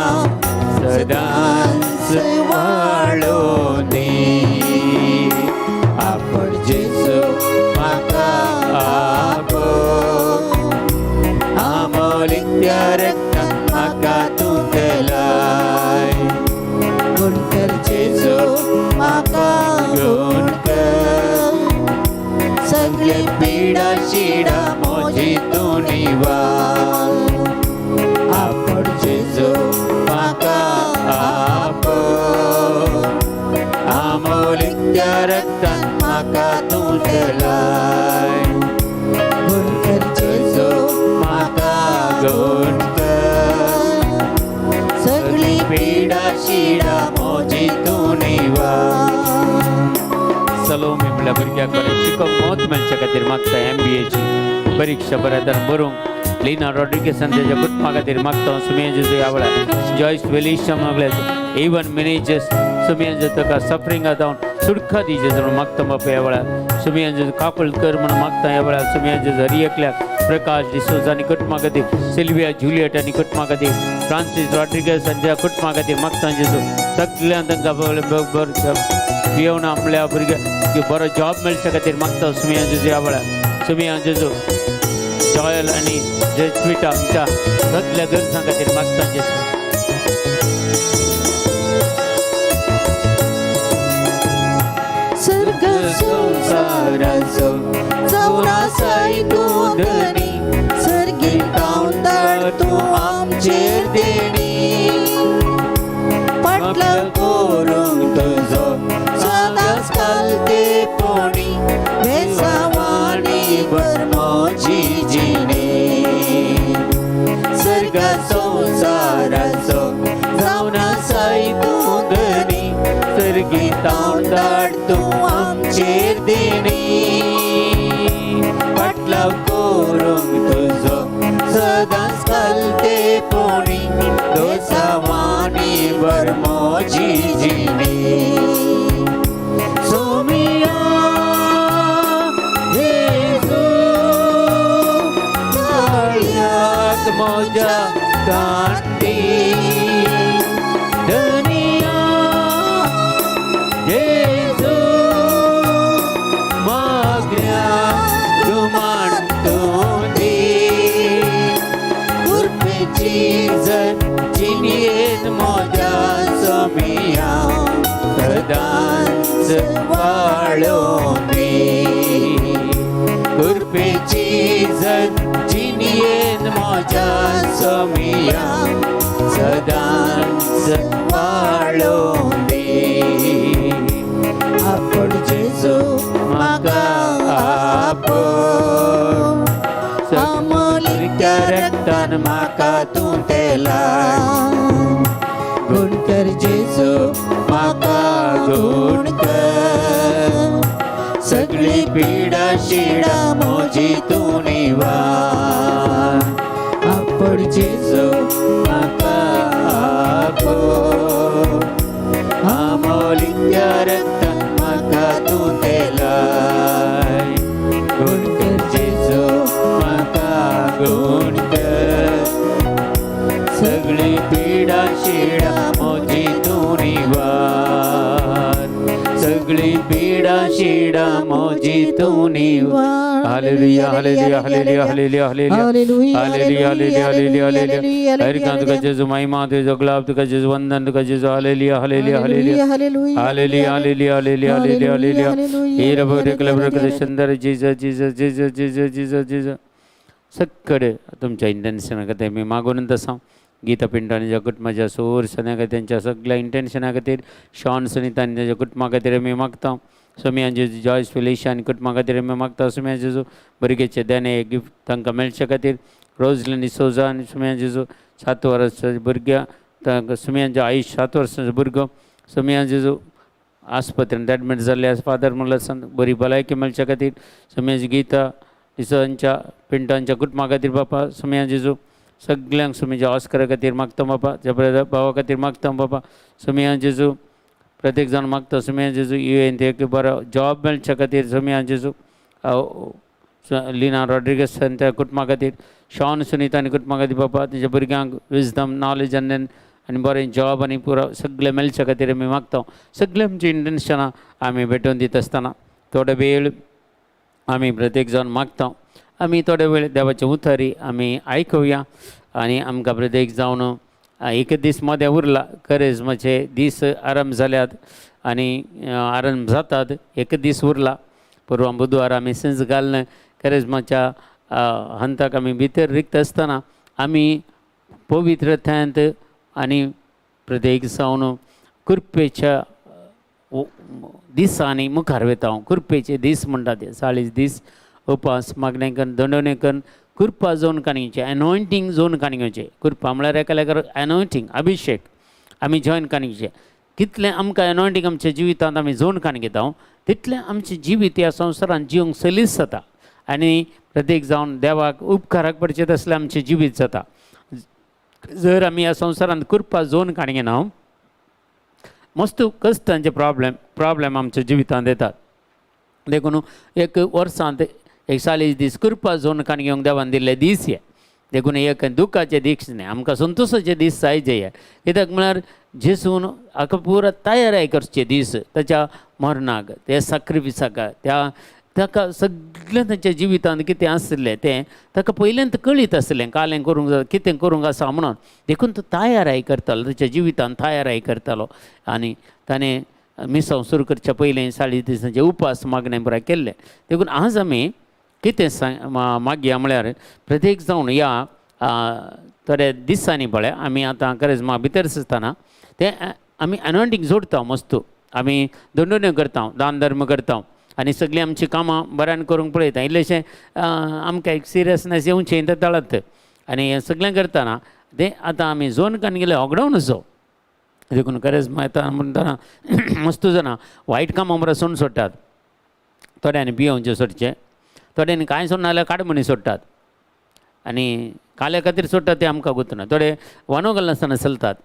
सदांच वाडोवं दी. आपण जेजू म्हाका आपय, आमोलित्या रक्तान म्हाका तूं तेलाय.
गुण कर
जेजू म्हाका गुण कर, सगळे पिडा शिडा मोजी तूं निवार. आपण जेजू म्हाका आपय, आमोलित्या रक्तान म्हाका तूं तेलाय.
गुण कर
जेजू म्हाका गुण कर,
सगळी
पिडा शिडा मोजी तूं निवार.
सलोमी म्हणल्यार भुरग्याक बरें शिकोवंक मत मेळचे खातीर मागता, एमबीएची परिक्षा बऱ्या तरेन बरोवंक. लिना रॉड्रिगेसान तेज्या कुटुंबा खातीर मागता सुमिया जेजू ह्या वेळार. जॉयस वेलिशा मागल्या, इवन मिनेजस सुमिया जेजू ताका सफरिंगा जावन सुटका दी जेजू म्हणून मागता बापा ह्या वेळार. सुमिया जेजू काकूळ कर म्हणून मागता ह्या वेळार. सुमिया जेजू हरी एकल्याक, प्रकाश डिसोजा आनी कुटुंबा खातीर, सिल्विया जुलियट आनी कुटुंबा खातीर, फ्रांसीस रॉड्रिगस आनी त्या कुटुंबा खातीर मागता जेजू. सगळ्यांक तांकां बरें पियोवना आपल्या भुरग्याक बरो जॉब मेळचे खातीर मागता सुमिया जेजू ह्या वेळार. सुमिया जेजू जॉयल आनी जेस्विटा आमच्या सगल्या गरजां खातीर मागता जेजू.
सर्ग संवसाराचो जावन आसाय तूं धनी, सर्गीं धाड तूं आमचेर देणी. फाटलाव करूंक तुजो सदांच घालते पोणी, बेसावानी भर म्हजी जिणी. सर्ग संवसाराचो जावन आसाय तूं धनी, सर्गीं धाड तूं आमचेर देणी. फाटलाव करूंक तुजो सदांच घालते पोणी, दोसावानी भर म्हजी जिणी. सोमिया जेजू, ताळ्याक म्हज्या कांती, धनिया जेजू, मागण्या गुमान तूं दी. कृपेची झर जिणयेन म्हज्या सोमिया सदांच वाळोवं दी. कृपेची झर जिणयेन म्हज्या मोजा सोमिया सदांच वाळों दी.
అప్పుడు జేసు
म्हाका आपोय
अमोलिक
रक्तान म्हाका तूं तेलाय.
गुण कर जेजू
म्हाका गुण कर सगळी पिडा शिडा मोजी तूं निवार.
అప్పుడు జేసు
म्हाका आपोय अमोलिक रक्तान म्हाका तूं तेलाय. गुण कर जेजू म्हाका गुण कर सगळी पिडा शिडा मोजी तूं निवार. सगळी पिडा शिडा मोजी तूं निवार. Hallelujah, hallelujah, hallelujah, hallelujah, hallelujah, hallelujah, hallelujah, hallelujah, hallelujah. Harikant तुका जेजू महिमा, तुझो गुलाब तुका जेजू वंदन तुका जेजू. Hallelujah, hallelujah, hallelujah, hallelujah, hallelujah, hallelujah, hallelujah, hallelujah. हे रबो रेकल सुंदर Jesus, Jesus, Jesus, Jesus, Jesus, Jesus. सगळे तुमच्या इंटेन्शना खातीर मी मागून आसा. गीता पिंटो आनी ज्या कुटुंबाच्या सोर सन्या खातीर, त्यांच्या सगळ्या इंटेन्शना खातीर, शॉन सुनीता आनी ताच्या कुटुंबा खातीर मी मागता. सोमिया जेजू, जॉयस फिलिशा आनी कुटुंबा खातीर मी मागता. सोमिया जेजू, भुरग्याचे देणे गिफ्ट तांकां मेळचे खातीर. रोजलिन डिसोजा आनी सोमिया जेजू 7 वर्सांचे भुरग्या तांकां, सुमियांचो आयुश 7 वर्सांचो भुरगो सोमिया जेजू आस्पत्रेंत एडमीट जाल्ले आसा. फादर म्हणल्यार बरी भलायकी मेळच्या खातीर. सुमियाची गीता डिसोजांच्या पिंटांच्या कुटुंबा खातीर बापा. सुमिया जेजू सगळ्यांक सुमीच्या ऑस्करा खातीर मागता बापा, जबरे भावा खातीर मागता बापा. सुमिया जेजू प्रत्येक जाण मागता. सुमिया जेजू यु एन एक बरो जॉब मेळच्या खातीर. सुमिया जेजू लिना रॉड्रिगस त्या कुटुंबा खातीर, शॉन सुनीता आनी कुटुंबा खातीर बापा, तेंच्या भुरग्यांक विजडम नॉलेज आनी आनी बरें जॉब आनी पुरो सगळें मेळच्या खातीर आमी मागता. सगळें आमची इंटेन्शनां आमी भेटोवन दिता आसतना थोडो वेळ आमी प्रत्येक जाण मागता. आमी थोडे वेळ देवाचे उतरी आमी आयकुया आनी आमकां प्रत्येक जावन एक दीस मदें उरला. करेजमाचे दीस आराम जाल्यात आनी आराम जातात. एक दीस उरला. परवां बुधवार आमी सिंज घालून करेजमाच्या हंताक आमी भितर रिक्त आसतना आमी पवित्रतायेंत आनी प्रत्येक जावन कृपेच्या दिसांनी मुखार वता. कृपेचे दीस म्हणटा ते 40 दीस उपास मागणें करून दंडवणें करून कृपा जोन काणी घेवचें, एनॉयंटींग जोन काणी घेवचें. कृपा म्हळ्यार एकालेकार एनॉयंटींग अभिशेक आमी जॉयन काणी घेवचें. कितलें आमकां एनॉयंटींग आमच्या जिवितांत आमी जोन काणी घेता तितलें आमचें जिवीत ह्या संवसारांत जिवंक सलीस जाता आनी प्रत्येक जावन देवाक उपकाराक पडचें तसलें आमचें जिवीत जाता. जर आमी ह्या संवसारांत कृपा जोन काणी घेना मस्त कश्टांचे प्रॉब्लेम आमच्या जिवितांत येतात. देखून एक वर्सांत एक 40 दीस कृपा जोन काणी घेवंक देवान दिल्ले दीस हे. देखून एक दुखाचे दीस न्ही, आमकां संतोशाचे दीस जाय हे. कित्याक म्हळ्यार जेसून हाका पुरा तयाराय करचे दीस ताच्या मरणाक, त्या साक्रिफिसाक, त्या ताका सगळें ताच्या जिवितांत कितें आसलें तें ताका पयल्यांत कळीत आसलें कालें करूंक जाता कितें करूंक आसा म्हणून. देखून तो तयाराय करतालो, ताच्या जिवितांत तयाराय करतालो आनी ताणें मिसांव सुरू करच्या पयलें 40 दिसांचे उपास मागणें पुराय केल्लें. देखून आज आमी कितें सांग मागया म्हळ्यार प्रत्येक जावन ह्या थोड्या दिसांनी पळय आमी आतां करेजमा भितर सरतना तें आमी एनॉयंटींग जोडटा मस्तू, आमी दंडोन्यो करता, दान धर्म करता आनी सगळीं आमचीं कामां बऱ्यान करूंक पळयता. इल्लेशें आमकां एक सिरियसनेस येवचें तें तळत आनी हें सगळें करतना तें आतां आमी जोन कान गेले होगडावन असो. देखून करेजमा येता म्हणटना मस्तू जाणां वायट कामां बरें सोडून सोडटात. थोड्यांनी पियोवचें सोडचें, थोड्यांनी कांय सोडना जाल्यार काडमणी सोडटात आनी काल्या खातीर सोडटात तें आमकां गोतना. थोडे वानो घालनासतना चलतात,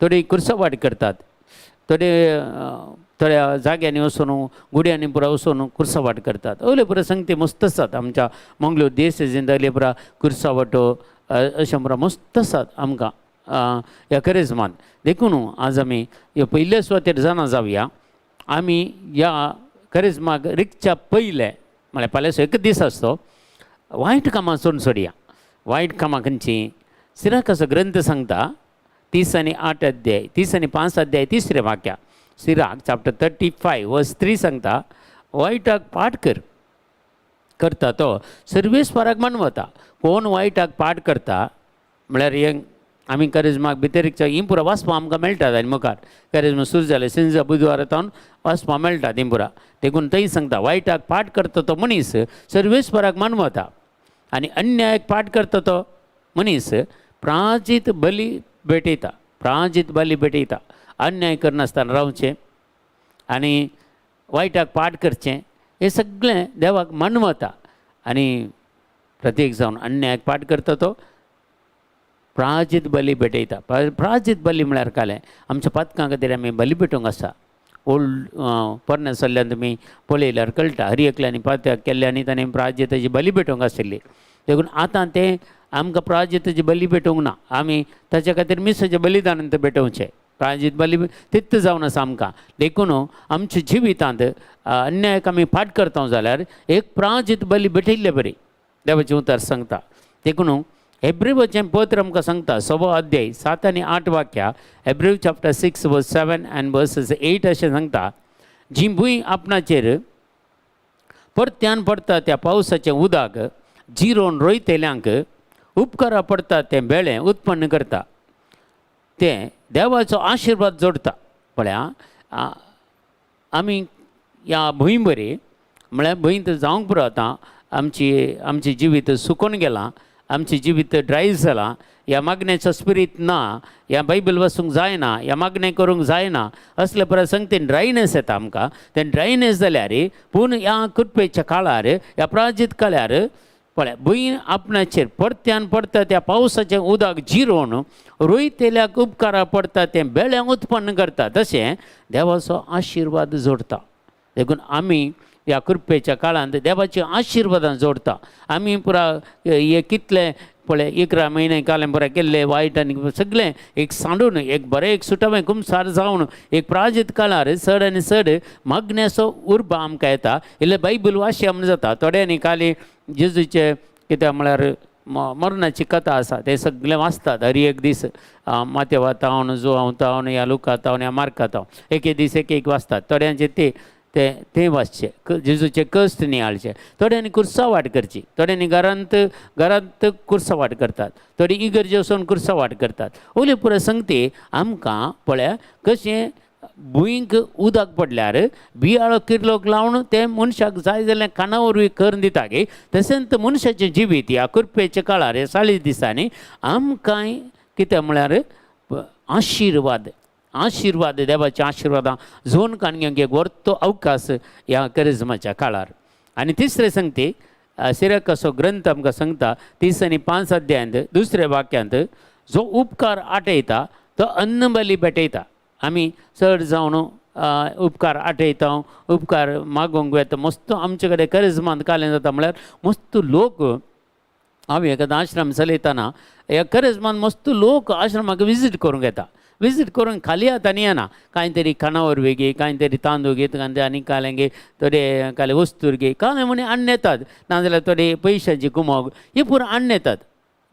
थोडी कुर्सवाट करतात, थोडे थोड्या जाग्यांनी वचून गुड्यांनी पुरा वचून कुर्सवाट करतात. अयले पुरा संगती मस्त आसात आमच्या मंगळूर देश जिंदगले पुरा कुर्सावटो अशें पुरा मस्त आसात आमकां ह्या करेजमान. देखून आज आमी ह्या पयल्या सुवातेर जाणा जावया आमी ह्या करेजमाक रिगच्या पयले म्हळ्यार फाल्यांचो एक दीस आसतो वायट कामां सोडून सोडया. वायट कामां खंयचीं? सिराकाचो ग्रंथ सांगता 38 अध्याय 35 अध्याय 3 वाक्या, सिराक चॅप्टर 35 वर्स 3 सांगता वायटाक पाठ कर करता तो सर्वेस्पराक मानवता.
कोण वायटाक पाठ करता म्हळ्यार हें आमी करिज्माक भितर ही पुरा वाचपाक आमकां मेळटात आनी मुखार करिज्मा सुरू जालें सिंजा बुधवारा तावन वाचपाक मेळटा ती पुरा. देखून थंय सांगता वायटाक पाठ करता तो मनीस सर्वेस्पराक मानवता आनी अन्यायाक पाठ करता तो मनीस प्राजीत बली भेटयता, प्राजीत बली भेटयता. अन्याय करनासतना रावचें आनी वायटाक पाठ करचें हें सगळें देवाक मानवता. आनी प्रत्येक जावन अन्यायाक पाठ करता तो प्राजीत बली भेटयता. प्राजीत बली म्हळ्यार कालें आमच्या पातकां खातीर आमी बली भेटोवंक आसा. ओल्ड पोरण्या सल्ल्यान तुमी पळयल्यार कळटा हर एकल्यांनी पात्याक केल्ल्यांनी ताणें प्राजिताची बली भेटोवंक आशिल्ली. देखून आतां तें आमकां प्राजिताची बली भेटोवंक ना, आमी ताच्या खातीर मिसाचें बलिदान भेटोवचें. प्राजित बली तित्त जावन आसा आमकां. देखून आमच्या जिवितांत अन्यायाक आमी फाट करता जाल्यार एक प्राजित बली भेटयल्ले बरी देवाचें उतर सांगता. देखून हेब्रेवाचें पत्र आमकां सांगता 6 अध्याय 7 आनी 8 वाक्या, हेब्रेव चॅप्टर 6 वर्स 7 आनी वर्स 8 अशें सांगता, जी भूंय आपणाचेर परत्यान पडटा त्या पावसाचें उदक जिरोवन रोयतल्यांक उपकारा पडटा तें बेळें उत्पन्न करता, तें देवाचो आशिर्वाद जोडटा. पळया आमी ह्या भूंय बरी म्हळ्यार भूंयत जावंक पुरो आतां आमची आमचें जिवीत सुकून गेलां, आमचें जिवीत ड्राय जालां, ह्या मागण्याचो स्पिरीत ना, ह्या बायबल वाचूंक जायना, ह्या मागणें करूंक जायना, असले प्रसंग तें ड्रायनेस येता आमकां. तें ड्रायनेस जाल्यार पूण ह्या कृपेच्या काळार ह्या प्राजीत काळार पळय भूंय आपणाचेर परत्यान पडटा त्या पावसाचें उदक जिरोवन रोयतेल्याक उपकारा पडटा तें बेळें उत्पन्न करता, तशें देवाचो आशिर्वाद जोडटा. देखून आमी ह्या कृपेच्या काळांत देवाची आशिर्वादां जोडटा. आमी पुरा हे कितले पळय 11 म्हयने कालें पुरा केल्ले वायट आनी सगळें एक सांडून एक बरें एक सुटावें कुमसार जावन एक प्राजीत काळार चड आनी चड मागण्याचो उर्बा आमकां येता. इल्लें बायबल वाचया म्हूण जाता. थोड्यांनी खाली जेजूचे कितें म्हळ्यार मरणाची कथा आसा ते सगळें वाचतात हर एक दीस, माथ्या तावन जुवांव तावन ह्या लुका तावन ह्या मार्का तावन एक एक दीस एक एक वाचतात. थोड्यांचे ते ते ते वाचचे जेजूचे कश्ट नियाळचे. थोड्यांनी कुर्सावाट करची, थोड्यांनी घरांत घरांत कुर्सावाट करतात, थोडी इगर्जे वचून कुर्सावाट करतात. ओले पुरो संगती आमकां पळय कशें भुंयक उदक पडल्यार बियाळो किर्लोक लावन तें मनशाक जाय जाल्यार खाणा वरवीं करून दिता गे, तशेंच मनशाचें जिवीत ह्या कृपेच्या काळार ह्या 40 दिसांनी आमकां कितें म्हळ्यार आशिर्वाद आशिर्वाद देवाच्या आशिर्वादां झोन काणग्यांक एक व्हरतो अवकाश ह्या करिज्माच्या काळार. आनी तिसरें सांगती सिरकाचो ग्रंथ आमकां सांगता 3 आनी 5 अध्यायांत दुसऱ्या वाक्यांत जो उपकार आटयता तो अन्नबली भेटयता. आमी चड जावन उपकार आटयता, उपकार मागोवंक वेता. मस्त आमचे कडेन करिज्मांत कालें जाता म्हळ्यार मस्त लोक हांव एकादां आश्रम चलयतना ह्या करिज्मान मस्त लोक आश्रमाक विजीट करूंक येता. विजीट करून खाली हातांनी येना, कांय तरी खाणावर गे, कांय तरी तांदूळ घेत, कांय आनी कालें गे, थोडे काले वस्तूर गे, कालें म्हणी हाडून येतात, नाजाल्यार थोडे पयशांची कुमोग हे पुरो हाडून येतात.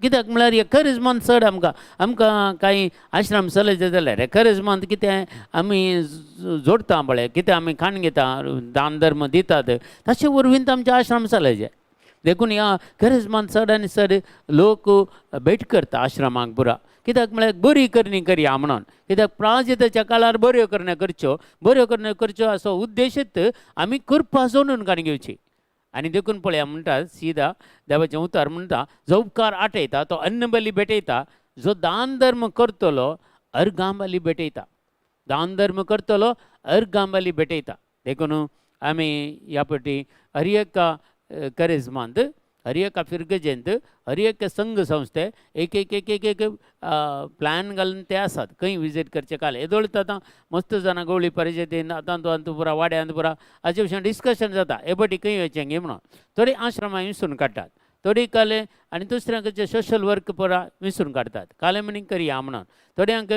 कित्याक म्हळ्यार हे करिज्मान चड आमकां आमकां कांय आश्रम चलयचे जाल्यार हे करिज्मान कितें आमी जोडटा पळय, कितें आमी खाण घेता, दान धर्म दितात, ताचे वरवीं आमचे आश्रम चलयचे. देखून ह्या करिज्मान चड आनी चड लोक भेट करता आश्रमाक पुरा. कित्याक म्हळ्यार बरी करणी करया म्हणून, कित्याक प्राजिताच्या काळार बऱ्यो करण्यो करच्यो, बऱ्यो करण्यो करच्यो असो उद्देशूच आमी कृपा जोडून काणी घेवची. आनी देखून पळया म्हणटा सीधा देवाचें उतर म्हणटा जो उपकार आटयता तो अन्नबली भेटयता, जो दान धर्म करतलो अर्गांबली भेटयता, दान धर्म करतलो अर्गांबली भेटयता. देखून आमी ह्या पटी हर एका करिज्मांत हर एका फिरगजेंत हर एक संघ संस्थे एक एक एक एक एक प्लॅन घालून ते आसात खंय विजीट करचे काल येदोळच आतां मस्त जाणां गवळी परिशदेन आतां तूं पुरा वाड्यांत पुरा हाचे विशयान डिस्कशन जाता हे पटी खंय वचचें गे म्हणून. थोडी आश्रमां विसरून काडटात, थोडी काले आनी दुसऱ्यांक सोशल वर्क पुरा विसरून काडटात, काले म्हणी करया म्हणून. थोड्यांक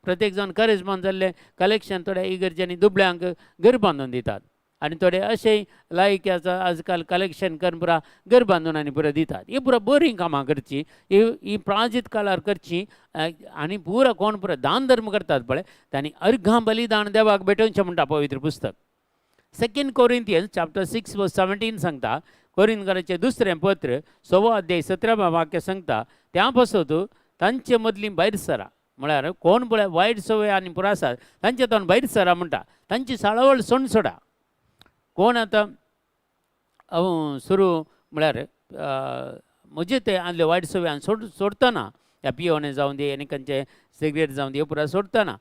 प्रत्येक जाण करिज्मान जाल्लें कलेक्शन थोड्या इगर्जांनी दुबळ्यांक घर बांदून दितात आनी थोडे अशें लायक आसा आजकाल कलेक्शन करून पुरा घर बांदून आनी पुरा दितात. ही पुरा बरीं कामां करचीं, ही प्राजीत काळार करचीं आनी पुरा कोण पुरा दान धर्म करतात पळय तांणी अर्घां बलिदान देवाक भेटोवचें म्हणटा पवित्र पुस्तक. 2 Corinthians chapter 6 verse 17 सांगता कोरिंदकाराचें दुसरें पत्र 6वो अध्याय 17व्या वाक्य सांगता, त्या पासत तांचे मदलीं भायर सरा. म्हळ्यार कोण पळय वायट संवय आनी पुरो आसात तांचे तावन भायर सरा म्हणटा, तांची साळावळ सोडून सोडा. कोण आतां हांव सुरू म्हळ्यार म्हजे ते आसले वायट संवय हांव सोडटना, ह्या पियोवणें जावं दी आनी खंयचें सिगरेट जावं दी, ह्यो पुरा सोडटना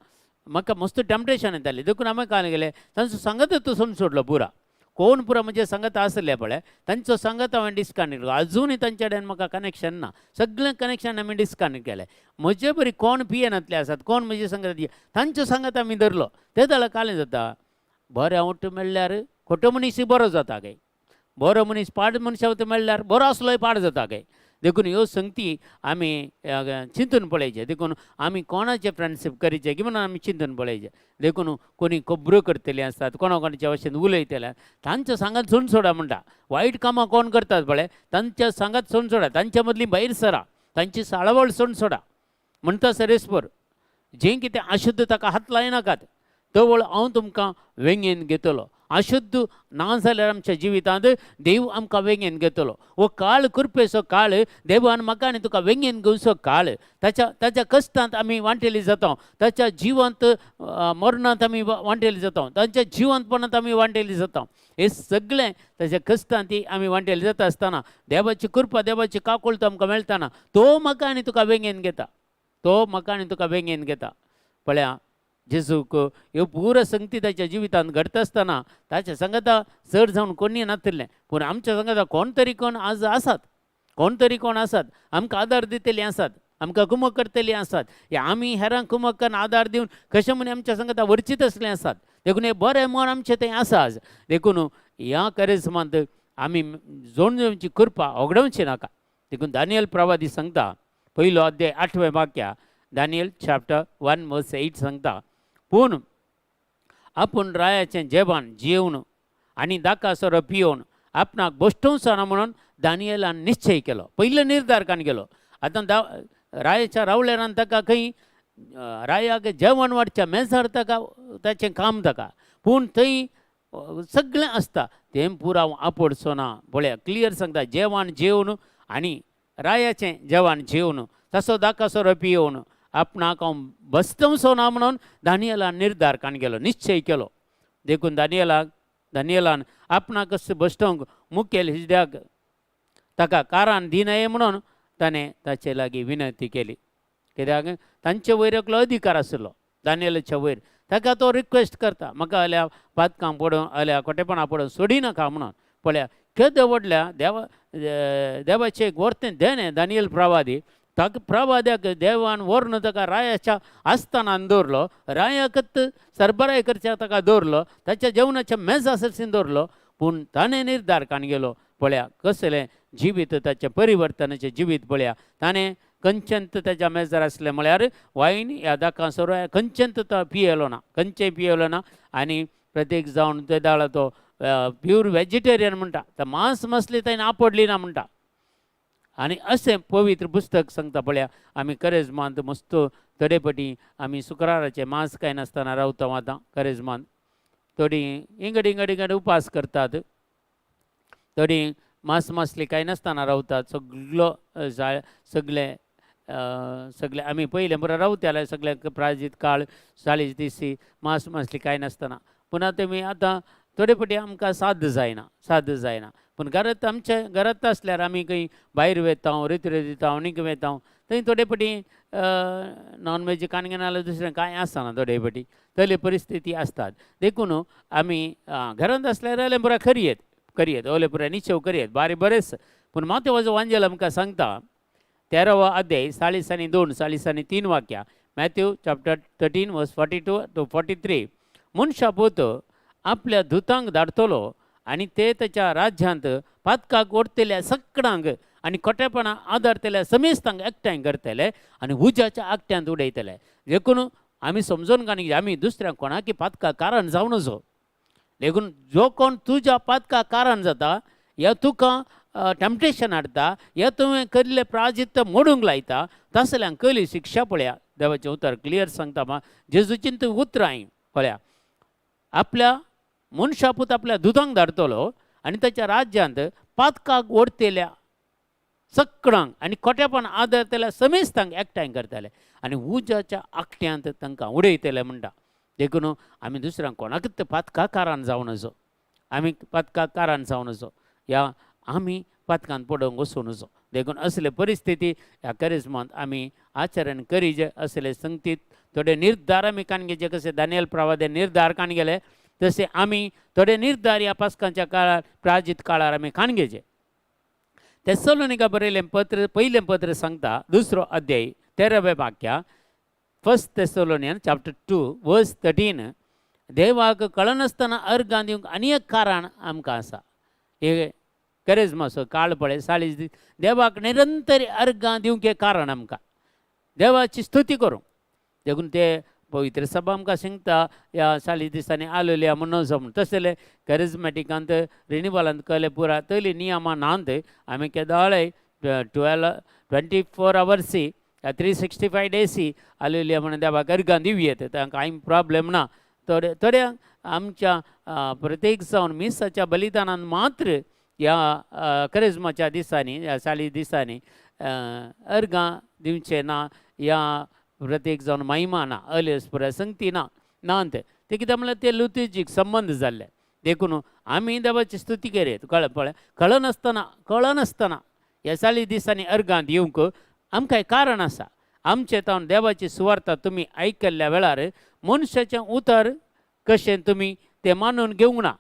म्हाका मस्त टेम्पटेशन येतालें. देखून हांवें काय केलें, तांचो सांगत तो सोडून सोडलो पुरा. कोण पुरा म्हजे सांगत आसले पळय तांचो सांगत हांवें डिस्कनेक्ट केलो. अजुनूय तांचे कडेन म्हाका कनेक्शन ना, सगळें कनेक्शन आमी डिस्कनेक्ट केलें. म्हजे बरी कोण पियेनातले आसात, कोण म्हजे सांगत तांचो सांगत आमी धरलो. ते जाल्यार कालें जाता, बरें आवट मेळ्ळ्यार खोटो मनीस बरो जाता काय, बरो मनीस पाड मनशा वता मेळ्ळ्यार बरो आसलोय पाड जाता काय. देखून ह्यो संगती आमी चिंतून पळयचें. देखून आमी कोणाचें फ्रेंडशीप करीचें की म्हणून आमी चिंतून पळयचें. देखून कोणी खबरो करतलीं आसतात, कोणा कोणाच्या भाशेन उलयतले, तांच्या सांगात सोडून सोडा म्हणटा. वायट कामां कोण करतात पळय तांच्या सांगात सोडून सोडा, तांच्या मदलीं भायर सरा, तांची साळावळ सोडून सोडा म्हणटा सरेस्पर. जें कितें अशुद्ध ताका हात लायनाकात, तवळ हांव तुमकां वेंगेन घेतलो. अशुद्ध ना जाल्यार आमच्या जिवितांत देव आमकां वेंगेन घेतलो. हो काळ कृपेचो काळ, देवान म्हाका आनी तुका वेंगेन घेवचो काळ. ताच्या ताच्या कश्टांत आमी वांटेली जाता, ताच्या जिवंत मरणांत आमी वांटेली जाता, तांच्या जिवंतपणांत आमी वांटेली जाता. हे सगळें ताच्या कश्टांत आमी वांटेली जाता आसतना देवाची कृपा, देवाची काकुळट आमकां मेळटाना, तो म्हाका आनी तुका वेंगेन घेता, तो म्हाका आनी तुका वेंगेन घेता. पळया जेजूक ह्यो पुरो संगती ताच्या जिवितांत घडटा आसतना ताच्या सांगाता चड जावन कोणी नातिल्लें, पूण आमच्या सांगाता कोण तरी कोण आज आसात, कोण तरी कोण आसात, आमकां आदार दितलीं आसात, आमकां कुमक करतलीं आसात. हे आमी हेरांक कुमक करून आदार दिवन कशें म्हूण आमच्या सांगाता वरचीत असलीं आसात. देखून हें बरें मन आमचें थंय आसा आज. देखून ह्या करिज्मांत आमी जोड जेवची कृपा होगडावची नाका. देखून दानियल प्रवादी सांगता, 1 अध्याय 8वें वाक्या, दानियल चॅप्टर 1 वर्स 8 सांगता, पूण आपूण रायाचें जेवण जेवन आनी दाका सोरो पियोवन आपणाक बश्टोवचो ना म्हणून दानियलान निश्चय केलो. पयलो निर्धार कान केलो. आतां रायाच्या रावळेरान ताका खंय रायाक जेवण वाडच्या मेजार ताका ताचें काम ताका, पूण थंय सगळें आसता तें पुरा हांव आपोडचो ना. पळया क्लियर सांगता, जेवण जेवन आनी रायाचें जेवण जेवन तसो दाका सोरो पियोवन आपणाक हांव बसतवचो ना म्हणून दानियलान निर्धार कान केलो, निश्चय केलो. देखून दानियलान आपणाक कशें बसटोवंक मुखेल हिजड्याक ताका कारान दिनये म्हणून ताणें ताचे लागीं विनंती केली. कित्याक तांचे वयर एकलो अधिकार आशिल्लो दानियलाच्या वयर, ताका तो रिक्वेस्ट करता, म्हाका आल्या पातकां पडून आल्या खोटेपणां पडून सोडिनाका म्हणून. पळया केदो व्हडल्या देवाचें एक वर्तें देणें दानियल प्रवादी, ताका प्रवाद्याक देवान व्हरून ताका रायाच्या आस्थानान दवरलो, रायाकत सरबराय करच्या ताका दवरलो, ताच्या जेवणाच्या मेजा सरशीन दवरलो, पूण ताणें निर्धार कान गेलो. पळया कसलें जिवीत ताचें परिवर्तनाचें जिवीत. पळया ताणें खंयचेंत ताच्या मेजार आसलें म्हळ्यार वायन ह्या दाकां सोरो खंयचेंत तो पियेलो ना, खंयचें पियेलो ना. आनी प्रत्येक जावन ते दाळा तो प्यूर वेजिटेरियन म्हणटा, तो मांस मसली ताणें आपडली ना म्हणटा. आनी अशें पवित्र पुस्तक सांगता. पळया आमी करेजमांत मस्त थोडे पटी आमी शुक्राराचें मांस खायनासतना नासतना रावता आतां करेजमांत. थोडीं इंगड इंगड इंगड उपास करतात, थोडीं मांस मासली खायनासतना नासतना रावतात. सगलो सगळे सगळे आमी पयलें बरें रावताले सगळे प्राजीत काळ 40 दिसी मांस मासली खायनासतना नासतना. पुन्हा तेमी आतां थोडे पटी आमकां साध्य जायना, साध्य जायना. पूण घरांत आमच्या घरांत आसल्यार आमी खंय भायर वेता, रित्रे दिता, आनीक वेता, थंय थोडे पटी नॉन वेज कान घेना जाल्यार दुसरें कांय आसना, थोडे पटी तसली परिस्थिती आसतात. देखून आमी घरांत आसल्यार ओले पुराय करयेत करयेत ओले पुराय निश्चव करयेत बारी बरेंच. पूण माथ्यो वांजेल आमकां सांगता 13वो अध्याय 40 आनी 2 40 आनी 3 वाक्या, मॅथ्यू चॅप्टर 13 वर्स 42 to 43, मनशा पूत आपल्या दुतांक धाडटलो आनी ते ताच्या राज्यांत पातकाक ओडतल्या सगळ्यांक आनी खोटेपणां आदारतल्या समेस्तांक एकठांय करतले आनी उज्याच्या आकट्यांत उडयतले. देखून आमी समजून काणी आमी दुसऱ्या कोणाकी पातका कारण जावं नजो. देखून जो कोण तुज्या पातका कारण जाता या तुका टेम्पटेशन हाडटा या तुवें केल्लें प्राजित मोडूंक लायता तसल्यांक कयली शिक्षा. पळया देवाचें उतर क्लियर सांगता मा जेजूचीं तीं उतरां पळया, आपल्या मनशापूत आपल्या दुदांक धाडटलो आनी ताच्या राज्यांत पातकाक ओडतेल्या सकडांक आनी खोटेपण आदरतल्या समेस्तांक एकठांय करताले आनी उज्याच्या आकट्यांत तांकां उडयतले म्हणटा. देखून आमी दुसऱ्यांक कोणाकच पातकाकारान जावं नजो, आमी पातकाकारान जावं नजो, ह्या आमी पातकान पडोवंक वचूं नजो. देखून असले परिस्थिती ह्या करिज्मांत आमी आचरण करीजे. असले संगतीत थोडे निर्धार आमी काण घेचे, कशे दानियल प्रवादे निर्धार काण गेले तशे आमी थोडे निर्धार ह्या पास्कांच्या काळार प्राजीत काळार आमी काण घेचे. तेसलोनिका बरयलें पत्र पयलें पत्र सांगता 2 अध्याय 13व्या वाक्या, 1 Thessalonian chapter 2 verse 13, देवाक कळनासतना अर्गां दिवंक आनी एक कारण आमकां आसा. हे करेजमाचो काळ पळय 40 दीस देवाक निरंतर अर्गां दिवंक हें कारण आमकां देवाची स्तुती करूंक. देखून ते पवित्र सभा आमकां सांगता ह्या 40 दिसांनी आलोलिया म्हणून म्हण. तशें करिजमॅटिकांत रिनिवलांत कळ्ळें पुरा तयली नियमां नात. आमी केदोळेय 24 आवर्सी 365 डेसी आलोलिया म्हणून देवाक अर्गां दिवयेत, तांकां कांय प्रॉब्लेम ना. थोडे थोड्यांक आमच्या प्रत्येक जावन मिसाच्या बलिदानान मात्र ह्या करिज्माच्या दिसांनी ह्या 40 दिसांनी अर्गां दिवचें ना, ह्या प्रत्येक जावन महिमा ना, अलेस पुराय संगती ना ना तें कितें म्हणल्यार ते लुतिजीक संबंद जाल्ले. देखून आमी देवाची स्तुती करयत. कळ्ळें पळय, कळनासतना कळनासतना ह्या 40 दिसांनी अर्गां दिवंक आमकां कारण आसा. आमचे तावन देवाची सुवार्ता तुमी आयकल्ल्या वेळार मनशाचें उतर कशें तुमी तें मानून घेवंक ना.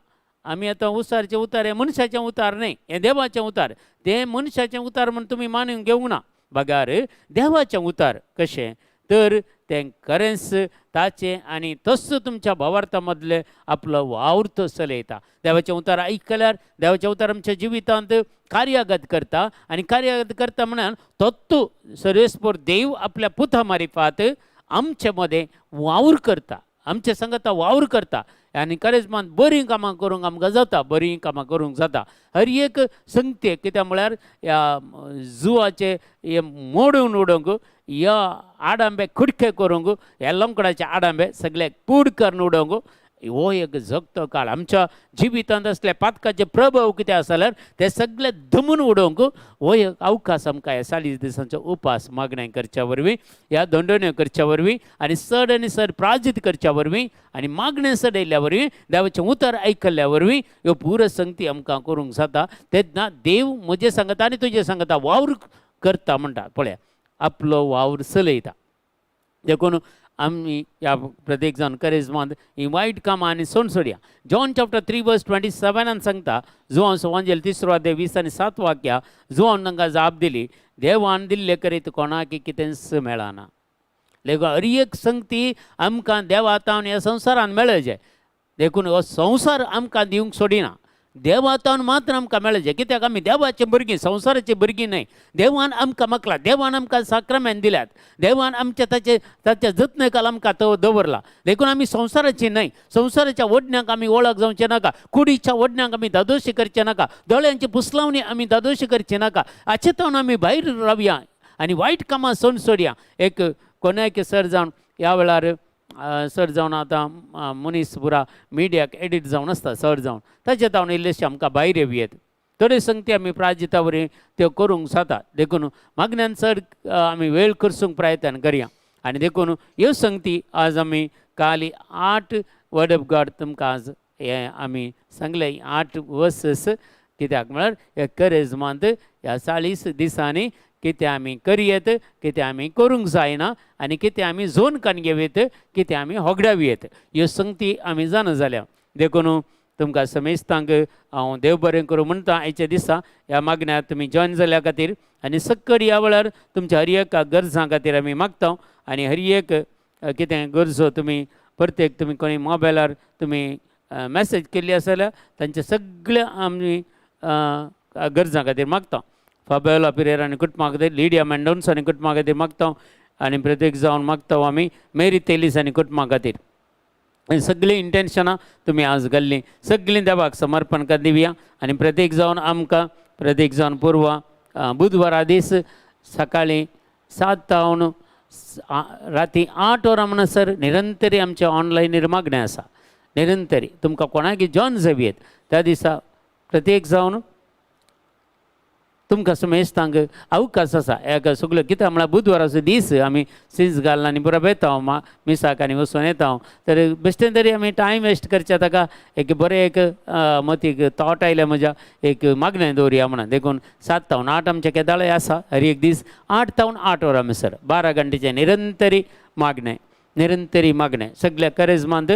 आमी आतां उसारचें उतार हें मनशाचें उतार न्हय, हें देवाचें उतार. तें मनशाचें उतार म्हूण तुमी मानून घेवंक ना, बगार देवाचें उतार कशें तर तें खरेंच ताचें आनी तस्सो तुमच्या भावार्था मदले आपलो वावर तो चलयता. देवाचें उतार आयकल्यार देवाचें उतार आमच्या जिवितांत कार्यागत करता आनी कार्यागत करता म्हणून तत्तू सर्वेस्पोर देव आपल्या पुता मारिफात आमचे मदें वावर करता, आमचे संगता वावर करता आनी करेजमान बरीं कामां करूंक आमकां जाता, बरीं कामां करूंक जाता. हर एक संगते कित्याक म्हळ्यार ह्या जुवाचे हे मोडून उडोवंक, ह्या आडांबे खुडके करूंक, ह्या लोंकडाचे आडांबे सगळे कूड करून उडोवंक हो एक जगतो काळ. आमच्या जिवितांत असले पातकाचे प्रभाव कितें आसा जाल्यार ते सगळे दमून उडोवंक हो एक अवकाश आमकां ह्या 40 दिसांचो उपास मागणें करच्या वरवीं, ह्या दंडण्यो करच्या वरवीं आनी चड आनी चड प्राजीत करच्या वरवीं आनी मागणें चड येयल्ल्या वरवीं देवाचें उतर आयकल्ल्या वरवीं ह्यो पुरो संगती आमकां करूंक जाता. तेन्ना देव म्हजें सांगता आनी तुजें सांगता वावर करता म्हणटा. पळया आपलो वावर चलयता. देखून आमी ह्या प्रत्येक जावन करेजमांत ही वायट कामां आनी सोड सोडया. जॉन चॅप्टर 3 वर्स 27 सांगता, जुवान सुवांजेल 3 अध्याय 20 आनी 7 वाक्या, जुवान तांकां जाप दिली, देवान दिल्ले करीत कोणाक कितेंच मेळना. देखून हर एक संगती आमकां देवा तावन ह्या संवसारान मेळचे. देखून हो संवसार आमकां दिवंक सोडिना, देवा तावन मात्र आमकां मेळचें. कित्याक आमी देवाचे भुरगीं, संवसाराची भुरगीं न्हय. देवान आमकां मागला, देवान आमकां साक्रमेंत दिल्यात, देवान आमच्या ताचे ताच्या जतनाय आमकां तो दवरला. देखून आमी संवसाराची न्हय, संवसाराच्या ओडण्याक आमी वळख जावचें नाका, कुडीच्या ओडण्याक आमी दादोशी करचें नाका, दोळ्यांची पुसलावणी आमी दादोशी करचें नाका. हाचे तावन आमी भायर रावया आनी वायट कामां सोड सोडया. एक कोणाक सर जावन ह्या वेळार सर जावन आतां मनीस पुरा मिडियाक एडिट जावन आसता, सर जावन ताचे तावन इल्लेशें आमकां भायर येवयेत. थोड्यो संगती आमी प्राजिता वरवीं त्यो करूंक जाता. देखून मागण्यान चड आमी वेळ करसूंक प्रयत्न करया. आनी देखून ह्यो संगती आज आमी काली 8 वर्ड ऑफ गॉड तुमकां आज हें आमी सांगलें. 8 वर्सस कित्याक म्हळ्यार ह्या करेजमांत ह्या 40 दिसांनी कितें आमी करयेत, कितें आमी करूंक जायना आनी कितें आमी झोन काडून घेवयेत, कितें आमी होगडावयेत, ह्यो संगती आमी जाणा जाल्या. देखून तुमकां समेस्तांक हांव देव बरें करूं म्हणटा आयच्या दिसा ह्या मागण्याक तुमी जॉयन जाल्या खातीर आनी सक्कड ह्या वेळार तुमच्या हर एक गरजां खातीर आमी मागता. आनी हर एक कितें गरजो तुमी प्रत्येक तुमी कोणी मोबायलार तुमी मॅसेज केल्ली आसा जाल्यार तांचे सगळे आमी गरजां खातीर मागता. फाबेला पिरेर आनी कुटुंबा खातीर, लिडिया मेंडोन्स आनी कुटुंबा खातीर मागता आनी प्रत्येक जावन मागता आमी मेरी तेलीस आनी कुटुंबा खातीर. सगळीं इंटेन्शनां तुमी आज घाल्लीं सगळीं देवाक समर्पण कर दिवया. आनी प्रत्येक जावन आमकां प्रत्येक जावन पुर्वा बुधवारा दीस सकाळीं 7 तावन राती 8 वरां म्हणसर निरंतरी आमचें ऑनलायनीर मागणें आसा. निरंतरी तुमकां कोणाक जॉयन जावयेत त्या दिसा प्रत्येक जावन तुमकां समेस्तांक अवकाश आसा एका सगळ्यो कित्याक म्हळ्यार बुधवाराचो दीस आमी सिंस घालना आनी पुरो येता मिसाक आनी वचून येता तर बेश्टें तरी आमी टायम वेस्ट करचे ताका एक बरें एक मतीक थॉट आयलें म्हज्या एक मागणें दवरुया म्हणून. देखून 7 तावन 8 आमचें केदाळय आसा हर एक दीस 8 तावन 8 वरां मिसर 12 घंटेचें निरंतरी मागणें, निरंतरी मागणें सगळ्या करेजमांत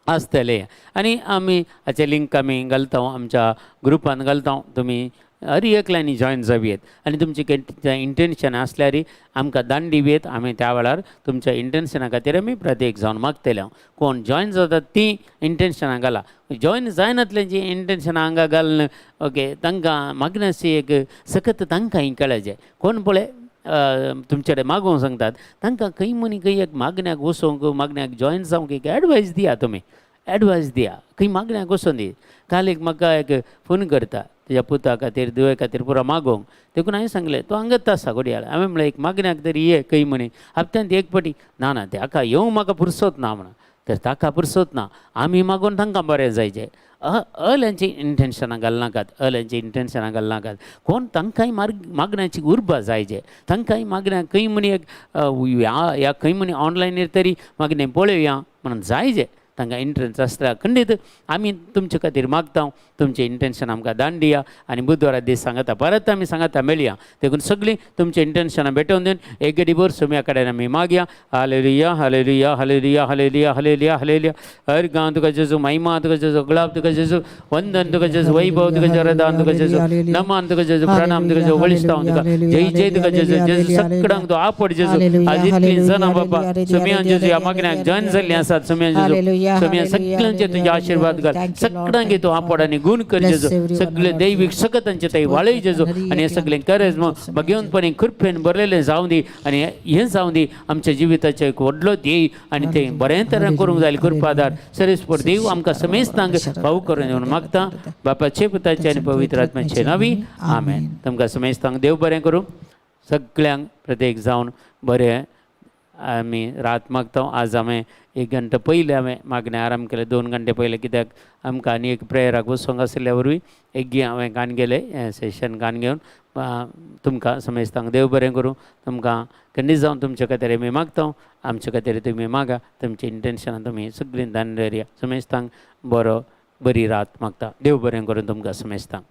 आसतलें. आनी आमी हाचें लिंक आमी घालता आमच्या ग्रुपान घालता, तुमी हर एकल्यांनी जॉयन जावयेत आनी तुमचें कितें इंटेन्शन आसल्यार आमकां दान दिवयेत. आमी त्या वेळार तुमच्या इंटेन्शना खातीर आमी प्रत्येक जावन मागतले. कोण जॉयन जातात ती इंटेन्शनां घाला, जॉयन जायनातलें जी इंटेन्शनां हांगा घालून ओके तांकां मागण्याची एक सकत तांकां कळायचें. कोण पळय तुमचे कडेन मागूंक सांगतात तांकां खंय मनी खंय एक मागण्याक वचोंक मागण्याक जॉयन जावंक एक एडवायस दिया, तुमी एडवायस दिया खंय मागण्याक वचोन दी. काल एक म्हाका एक फोन करता तुज्या पुता खातीर धुवे खातीर पुरो मागोवंक, देखून हांवें सांगलें तूं हांगाच आसा घोडयाळ. हांवें म्हणलें एक मागण्याक तरी ये खंय म्हणी हप्त्यांत एक पटी. ना ना ताका येवंक म्हाका पुरसोत ना म्हणून, तर ताका पुरसोत ना आमी मागून तांकां बरें जायचें. अल्यांची इंटेन्शनां घालनाकात, अल्यांची इंटेन्शनां घालनाकात. कोण तांकांय मागण्याची उर्बा जायचे, तांकांय मागण्या खंय म्हणी एक ह्या खंय म्हणी ऑनलायनीर तरी मागणें पळोवया म्हणून जायचे. तांकां इंट्रस्ट आसता खंडीत आमी तुमचे खातीर मागता, तुमचें इंटेन्शन आमकां दान दिया आनी बुधवारा दीस सांगता परत आमी सांगता मेळया. देखून सगळीं तुमचें इंटेन्शनां भेटोवन दिवन एक गडी भर सोम्या कडेन आमी मागया. Hallelujah hallelujah hallelujah hallelujah hallelujah hallelujah. हर गांव तुका जेजू, महिमा तुका जेजू, गुलाब तुका जेजू, वंदन तुका जेजू, वैभव तुका जेजू, रदान तुका जेजू, नमान तुका जेजू, प्रणाम तुका जेजू, वळिश्तांव तुका जय जय तुका जेजू. जेजू सगळ्यांक तूं आपड जेजू. आज इतलीं जाणां बाबा सोम्या जेजू ह्या मागण्याक जॉयन जाल्लीं आसात. सोम्या जेजू सोम्या सगळ्यांचे तुजे आशिर्वाद घाल, सगळ्यांक तूं आपड आनी गुण कर जेजू. सगळे दैवीक सकतांचे थंय वाळय जेजू आनी हे सगळें करज भगवंतपणी कृपेन भरलेलें जावं दी आनी हें जावं दी आमच्या जिविताचें एक व्हडलो ध्येय आनी तें बरें तरेन करूंक जाय. कृपादार सरेस्पर देव आमकां समेस्तांक फाव करून येवन मागता बापाचे पुताचे आनी पवित्र आत्म्याचे नांवी आमेन. तुमकां समेस्तांक देव बरें करूं, सगळ्यांक प्रत्येक जावन बरें आमी रात मागता. आज हांवें 1 घंटा पयलें हांवें मागणें आराम केलें, 2 घंटे पयलें, कित्याक आमकां आनी एक प्रेयराक वचोंक आशिल्ल्या वरवीं एक हांवें गान गेलें हें सेशन गान घेवन तुमकां समेस्तांक देव बरें करूं. तुमकां खंडीत जावन तुमचे खातीर आमी मागता, आमचे खातीर तुमी मागा, तुमची इंटेन्शनां तुमी सगळीं दान दवरया. समेस्तांक बरो बरी रात मागता. देव बरें करूं तुमकां समेस्तांक.